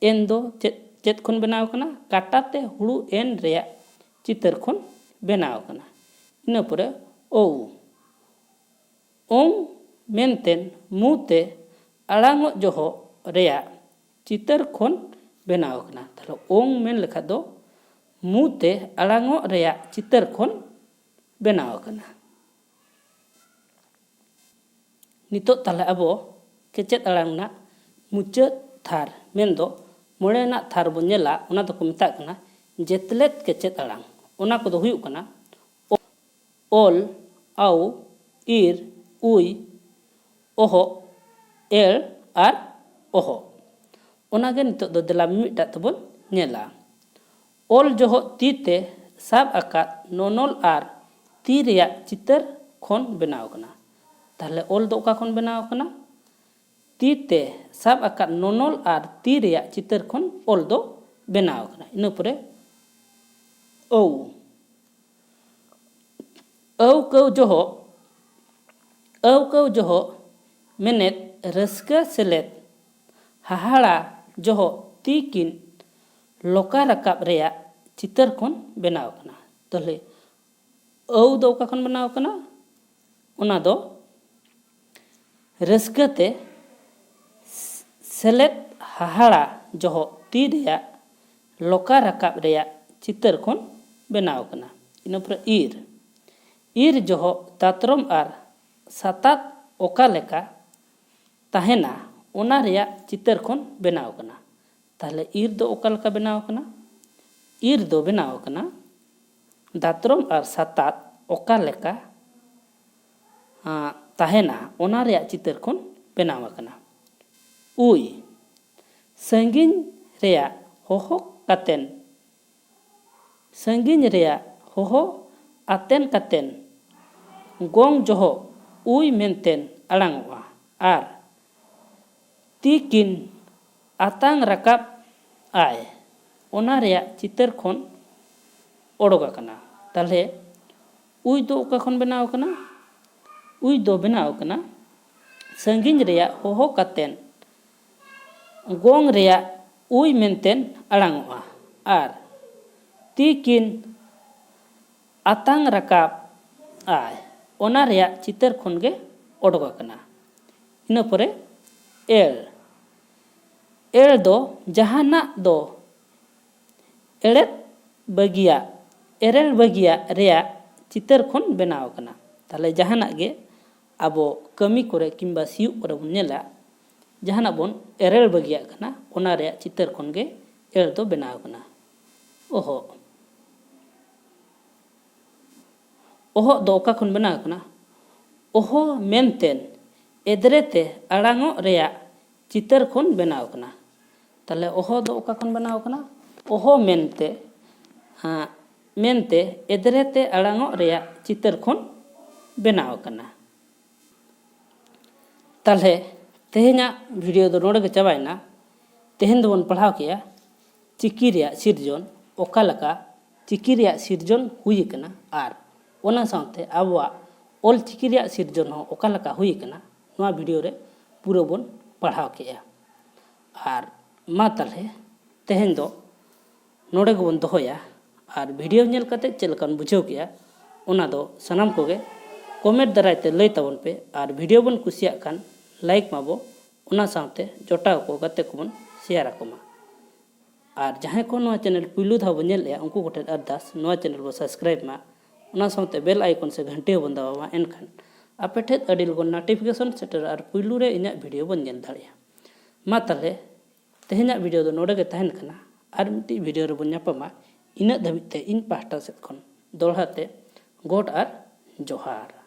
ᱮᱱ ᱫᱚ ᱪᱮᱫ, ᱪᱮᱫ ᱠᱷᱚᱱ ᱵᱮᱱᱟᱣ ᱟᱠᱟᱱᱟ? ᱠᱟᱴᱟ ᱛᱮ ᱦᱩᱲᱩ ᱮᱱ ᱨᱮᱭᱟᱜ ᱪᱤᱛᱟᱹᱨ ᱠᱷᱚᱱ ᱵᱮᱱᱟᱣ ᱟᱠᱟᱱᱟ᱾ ᱤᱱᱟᱹ ᱯᱚᱨᱮ ᱳᱣ, ᱚᱝ ᱢᱮᱱᱛᱮ ᱢᱩ ᱛᱮ ᱟᱲᱟᱝᱚᱜ ᱡᱚᱦᱚᱜ ᱨᱮᱭᱟᱜ ᱪᱤᱛᱟᱹᱨ ᱠᱷᱚᱱ ᱵᱮᱱᱟᱣ ᱟᱠᱟᱱᱟ᱾ ᱛᱟᱦᱞᱮ ᱚᱝ ᱢᱮᱱ ᱞᱮᱠᱷᱟᱡ ᱫᱚ ᱢᱩ ᱛᱮ ᱟᱲᱟᱝᱚᱜ ᱨᱮᱭᱟᱜ ᱪᱤᱛᱟᱹᱨ ᱠᱷᱚᱱ ᱵᱮᱱᱟᱣ ᱟᱠᱟᱱᱟ᱾ ᱱᱤᱛᱚᱜ ᱛᱟᱦᱞᱮ ᱟᱵᱚ ᱠᱮᱪᱮᱫ ᱟᱲᱟᱝ ᱨᱮᱱᱟᱜ ᱢᱩᱪᱟᱹᱫ ᱛᱷᱟᱨ, ᱢᱮᱱᱫᱚ ᱢᱚᱬᱮ ᱨᱮᱱᱟᱜ ᱛᱷᱟᱨ ᱵᱚᱱ ᱧᱮᱞᱟ᱾ ᱚᱱᱟ ᱫᱚᱠᱚ ᱢᱮᱛᱟᱜ ᱠᱟᱱᱟ ᱡᱮᱛᱞᱮᱫ ᱠᱮᱪᱮᱫ ᱟᱲᱟᱝ᱾ ᱚᱱᱟ ᱠᱚᱫᱚ ᱦᱩᱭᱩᱜ ᱠᱟᱱᱟ ᱚᱞ, ᱟᱣ, ᱤᱨ, ᱩᱭ, ᱚᱦᱚᱜ, ᱮᱲ ᱟᱨ ᱚᱦᱚᱜ᱾ ᱚᱱᱟᱜᱮ ᱱᱤᱛᱚᱜ ᱫᱚ ᱫᱮᱞᱟ ᱢᱤᱢᱤᱫᱴᱟᱜ ᱛᱮᱵᱚᱱ ᱧᱮᱞᱟ᱾ ᱚᱞ ᱡᱚᱦᱚᱜ ᱛᱤ ᱛᱮ ᱥᱟᱵ ᱟᱠᱟᱫ ᱱᱚᱱᱚᱞ ᱟᱨ ᱛᱤ ᱨᱮᱭᱟᱜ ᱪᱤᱛᱟᱹᱨ ᱠᱷᱚᱱ ᱵᱮᱱᱟᱣ ᱠᱟᱱᱟ᱾ ᱛᱟᱦᱞᱮ ᱚᱞ ᱫᱚ ᱚᱠᱟ ᱠᱷᱚᱱ ᱵᱮᱱᱟᱣ ᱠᱟᱱᱟ? ᱛᱤ ᱛᱮ ᱥᱟᱵ ᱟᱠᱟᱫ ᱱᱚᱱᱚᱞ ᱟᱨ ᱛᱤ ᱨᱮᱭᱟᱜ ᱪᱤᱛᱟᱹᱨ ᱠᱷᱚᱱ ᱚᱞ ᱫᱚ ᱵᱮᱱᱟᱣ ᱠᱟᱱᱟ᱾ ᱤᱱᱟᱹ ᱯᱚᱨᱮ ᱟᱹᱣ, ᱟᱹᱣᱠᱟᱹᱣ ᱡᱚᱦᱚᱜ, ᱟᱹᱣᱠᱟᱹᱣ ᱡᱚᱦᱚᱜ ᱢᱮᱱᱮᱫ ᱨᱟᱹᱥᱠᱟᱹ ᱥᱮᱞᱮᱫ ᱦᱟᱦᱟᱲᱟ ᱡᱚᱦᱚᱜ ᱛᱤ ᱠᱤᱱ ᱞᱚᱠᱟ ᱨᱟᱠᱟᱵ ᱨᱮᱭᱟᱜ ᱪᱤᱛᱟᱹᱨ ᱠᱷᱚᱱ ᱵᱮᱱᱟᱣ ᱠᱟᱱᱟ᱾ ᱛᱟᱦᱞᱮ ᱟᱹᱣ ᱫᱚ ᱚᱠᱟ ᱠᱷᱚᱱ ᱵᱮᱱᱟᱣ ᱠᱟᱱᱟ? ᱚᱱᱟ ᱫᱚ ᱨᱟᱹᱥᱠᱟᱹ ᱛᱮ ᱥᱮᱞᱮᱫ ᱦᱟᱦᱟᱲᱟ ᱡᱚᱦᱚᱜ ᱛᱤ ᱨᱮᱭᱟᱜ ᱞᱚᱠᱟ ᱨᱟᱠᱟᱵ ᱨᱮᱭᱟᱜ ᱪᱤᱛᱟᱹᱨ ᱠᱷᱚᱱ ᱵᱮᱱᱟᱣ ᱠᱟᱱᱟ᱾ ᱤᱱᱟᱹ ᱯᱚᱨᱮ ᱤᱨ, ᱤᱨ ᱡᱚᱦᱚᱜ ᱫᱟᱛᱨᱚᱢ ᱟᱨ ᱥᱟᱛᱟᱛ ᱚᱠᱟ ᱞᱮᱠᱟ ᱛᱟᱦᱮᱱᱟ, ᱚᱱᱟ ᱨᱮᱭᱟᱜ ᱪᱤᱛᱟᱹᱨ ᱠᱷᱚᱱ ᱵᱮᱱᱟᱣ ᱠᱟᱱᱟ᱾ ᱛᱟᱦᱞᱮ ᱤᱨ ᱫᱚ ᱚᱠᱟ ᱞᱮᱠᱟ ᱵᱮᱱᱟᱣ ᱠᱟᱱᱟ? ᱤᱨ ᱫᱚ ᱵᱮᱱᱟᱣ ᱠᱟᱱᱟ ᱫᱟᱛᱨᱚᱢ ᱟᱨ ᱥᱟᱛᱟᱛ ᱚᱠᱟ ᱞᱮᱠᱟ, ᱟᱸ, ᱛᱟᱦᱮᱱᱟ, ᱚᱱᱟ ᱨᱮᱭᱟᱜ ᱪᱤᱛᱟᱹᱨ ᱠᱷᱚᱱ ᱵᱮᱱᱟᱣ ᱟᱠᱟᱱᱟ᱾ ᱩᱭ, ᱥᱟᱺᱜᱤᱧ ᱨᱮᱭᱟᱜ ᱦᱚᱦᱚ ᱠᱟᱛᱮᱱ, ᱥᱟᱺᱜᱤᱧ ᱨᱮᱭᱟᱜ ᱦᱚᱦᱚ ᱟᱛᱮᱱ ᱠᱟᱛᱮᱱ ᱜᱚᱝ ᱡᱚᱦᱚᱜ ᱩᱭ ᱢᱮᱱᱛᱮᱱ ᱟᱲᱟᱝᱚᱜᱼᱟ ᱟᱨ ᱛᱤ ᱠᱤᱱ ᱟᱛᱟᱝ ᱨᱟᱠᱟᱵ ᱟᱭ, ᱚᱱᱟ ᱨᱮᱭᱟᱜ ᱪᱤᱛᱟᱹᱨ ᱠᱷᱚᱱ ᱚᱰᱚᱠ ᱟᱠᱟᱱᱟ᱾ ᱛᱟᱦᱞᱮ ᱩᱭ ᱫᱚ ᱚᱠᱟ ᱠᱷᱚᱱ ᱵᱮᱱᱟᱣ ᱟᱠᱟᱱᱟ? ᱩᱭ ᱫᱚ ᱵᱮᱱᱟᱣ ᱟᱠᱟᱱᱟ ᱥᱟᱺᱜᱤᱧ ᱨᱮᱭᱟᱜ ᱦᱚᱦᱚ ᱠᱟᱛᱮᱱ ᱜᱚᱝ ᱨᱮᱭᱟᱜ ᱩᱭ ᱢᱮᱱᱛᱮᱱ ᱟᱲᱟᱝᱚᱜᱼᱟ ᱟᱨ ᱛᱤ ᱠᱤᱱ ᱟᱛᱟᱝ ᱨᱟᱠᱟᱵ ᱟᱭ, ᱚᱱᱟ ᱨᱮᱭᱟᱜ ᱪᱤᱛᱟᱹᱨ ᱠᱷᱚᱱ ᱜᱮ ᱚᱰᱚᱠ ᱟᱠᱟᱱᱟ᱾ ᱤᱱᱟᱹ ᱯᱚᱨᱮ ᱮᱲ, ᱮᱲ ᱫᱚ ᱡᱟᱦᱟᱱᱟᱜ ᱫᱚ ᱮᱲᱮᱫ ᱵᱟᱹᱜᱤᱭᱟᱜ, ᱮᱨᱮᱲ ᱵᱟᱹᱜᱤᱭᱟᱜ ᱨᱮᱭᱟᱜ ᱪᱤᱛᱟᱹᱨ ᱠᱷᱚᱱ ᱵᱮᱱᱟᱣ ᱟᱠᱟᱱᱟ᱾ ᱛᱟᱦᱞᱮ ᱡᱟᱦᱟᱱᱟᱜ ᱜᱮ ᱟᱵᱚ ᱠᱟᱹᱢᱤ ᱠᱚᱨᱮ ᱠᱤᱝᱵᱟ ᱥᱤᱭᱳᱜ ᱠᱚᱨᱮ ᱵᱚᱱ ᱧᱮᱞᱟ, ᱡᱟᱦᱟᱱᱟᱜ ᱵᱚᱱ ᱮᱨᱮᱲ ᱵᱟᱹᱜᱤᱭᱟᱜ ᱠᱟᱱᱟ, ᱚᱱᱟ ᱨᱮᱭᱟᱜ ᱪᱤᱛᱟᱹᱨ ᱠᱷᱚᱱ ᱜᱮ ᱮᱲ ᱫᱚ ᱵᱮᱱᱟᱣ ᱠᱟᱱᱟ᱾ ᱚᱦᱚᱜ᱾ ᱚᱦᱚᱜ ᱫᱚ ᱚᱠᱟ ᱠᱷᱚᱱ ᱵᱮᱱᱟᱣ ᱠᱟᱱᱟ? ᱚᱦᱚ ᱢᱮᱱᱛᱮ ᱮᱫᱽᱨᱮ ᱛᱮ ᱟᱲᱟᱝᱚᱜ ᱨᱮᱭᱟᱜ ᱪᱤᱛᱟᱹᱨ ᱠᱷᱚᱱ ᱵᱮᱱᱟᱣ ᱠᱟᱱᱟ᱾ ᱛᱟᱦᱞᱮ ᱚᱦᱚ ᱫᱚ ᱚᱠᱟ ᱠᱷᱚᱱ ᱵᱮᱱᱟᱣ ᱠᱟᱱᱟ? ᱚᱦᱚ ᱢᱮᱱᱛᱮ, ᱦᱟᱸ, ᱢᱮᱱᱛᱮ ᱮᱫᱽᱨᱮ ᱛᱮ ᱟᱲᱟᱝᱚᱜ ᱨᱮᱭᱟᱜ ᱪᱤᱛᱟᱹᱨ ᱠᱷᱚᱱ ᱵᱮᱱᱟᱣ ᱠᱟᱱᱟ᱾ ᱛᱟᱦᱞᱮ ᱛᱮᱦᱮᱧᱟᱜ ᱵᱷᱤᱰᱤᱭᱳ ᱫᱚ ᱱᱚᱰᱮ ᱜᱮ ᱪᱟᱵᱟᱭᱮᱱᱟ᱾ ᱛᱮᱦᱮᱧ ᱫᱚᱵᱚᱱ ᱯᱟᱲᱦᱟᱣ ᱠᱮᱜᱼᱟ ᱪᱤᱠᱤ ᱨᱮᱭᱟᱜ ᱥᱤᱨᱡᱚᱱ, ᱚᱠᱟ ᱞᱮᱠᱟ ᱪᱤᱠᱤ ᱨᱮᱭᱟᱜ ᱥᱤᱨᱡᱚᱱ ᱦᱩᱭ ᱟᱠᱟᱱᱟ ᱟᱨ ᱚᱱᱟ ᱥᱟᱶᱛᱮ ᱟᱵᱚᱣᱟᱜ ᱚᱞ ᱪᱤᱠᱤ ᱨᱮᱭᱟᱜ ᱥᱤᱨᱡᱚᱱ ᱦᱚᱸ ᱚᱠᱟ ᱞᱮᱠᱟ ᱦᱩᱭ ᱟᱠᱟᱱᱟ, ᱱᱚᱣᱟ ᱵᱷᱤᱰᱤᱭᱳ ᱨᱮ ᱯᱩᱨᱟᱹ ᱵᱚᱱ ᱯᱟᱲᱦᱟᱣ ᱠᱮᱜᱼᱟ᱾ ᱟᱨ ᱢᱟ ᱛᱟᱦᱞᱮ ᱛᱮᱦᱮᱧ ᱫᱚ ᱱᱚᱰᱮ ᱜᱮᱵᱚᱱ ᱫᱚᱦᱚᱭᱟ᱾ ᱟᱨ ᱵᱷᱤᱰᱤᱭᱳ ᱧᱮᱞ ᱠᱟᱛᱮ ᱪᱮᱫ ᱞᱮᱠᱟᱢ ᱵᱩᱡᱷᱟᱹᱣ ᱠᱮᱜᱼᱟ, ᱚᱱᱟ ᱫᱚ ᱥᱟᱱᱟᱢ ᱠᱚᱜᱮ ᱠᱚᱢᱮᱱᱴ ᱫᱟᱨᱟᱭ ᱛᱮ ᱞᱟᱹᱭ ᱛᱟᱵᱚᱱ ᱯᱮ᱾ ᱟᱨ ᱵᱷᱤᱰᱤᱭᱳ ᱵᱚᱱ ᱠᱩᱥᱤᱭᱟᱜ ᱠᱷᱟᱱ ᱞᱟᱭᱤᱠ ᱢᱟᱵᱚ, ᱚᱱᱟ ᱥᱟᱶᱛᱮ ᱡᱚᱴᱟᱣ ᱠᱚ, ᱜᱟᱛᱮ ᱠᱚᱵᱚᱱ ᱥᱮᱭᱟᱨ ᱟᱠᱚ ᱢᱟ᱾ ᱟᱨ ᱡᱟᱦᱟᱸᱭ ᱠᱚ ᱱᱚᱣᱟ ᱪᱮᱱᱮᱞ ᱯᱩᱭᱞᱩ ᱫᱷᱟᱣ ᱵᱚᱱ ᱧᱮᱞᱮᱜᱼᱟ, ᱩᱱᱠᱩ ᱠᱚᱴᱷᱮᱱ ᱟᱨᱫᱟᱥ, ᱱᱚᱣᱟ ᱪᱮᱱᱮᱞ ᱵᱚ ᱥᱟᱵᱥᱠᱨᱟᱭᱤᱵᱽ ᱢᱟ, ᱚᱱᱟ ᱥᱟᱶᱛᱮ ᱵᱮᱞ ᱟᱭᱠᱚᱱ ᱥᱮ ᱜᱷᱟᱱᱴᱤ ᱦᱚᱸᱵᱚᱱ ᱫᱟᱵᱟᱣ ᱢᱟ, ᱮᱱᱠᱷᱟᱱ ᱟᱯᱮ ᱴᱷᱮᱱ ᱟᱹᱰᱤ ᱞᱚᱜᱚᱱ ᱱᱳᱴᱤᱯᱷᱤᱠᱮᱥᱚᱱ ᱥᱮᱴᱮᱨᱚᱜᱼᱟ ᱟᱨ ᱯᱩᱭᱞᱩ ᱨᱮ ᱤᱧᱟᱹᱜ ᱵᱷᱤᱰᱤᱭᱳ ᱵᱚᱱ ᱧᱮᱞ ᱫᱟᱲᱮᱭᱟᱜᱼᱟ᱾ ᱢᱟ ᱛᱟᱦᱞᱮ ᱛᱮᱦᱮᱧᱟᱜ ᱵᱷᱤᱰᱤᱭᱳ ᱫᱚ ᱱᱚᱰᱮ ᱜᱮ ᱛᱟᱦᱮᱱ ᱠᱟᱱᱟ᱾ ᱟᱨ ᱢᱤᱫᱴᱤᱡ ᱵᱷᱤᱰᱤᱭᱳ ᱨᱮᱵᱚᱱ ᱧᱟᱯᱟᱢᱟ᱾ ᱤᱱᱟᱹᱜ ᱫᱷᱟᱹᱵᱤᱡ ᱛᱮ ᱤᱧ ᱯᱟᱦᱴᱟ ᱥᱮᱫ ᱠᱷᱚᱱ ᱫᱚᱦᱲᱟ ᱛᱮ ᱜᱚᱰ ᱟᱨ ᱡᱚᱦᱟᱨ᱾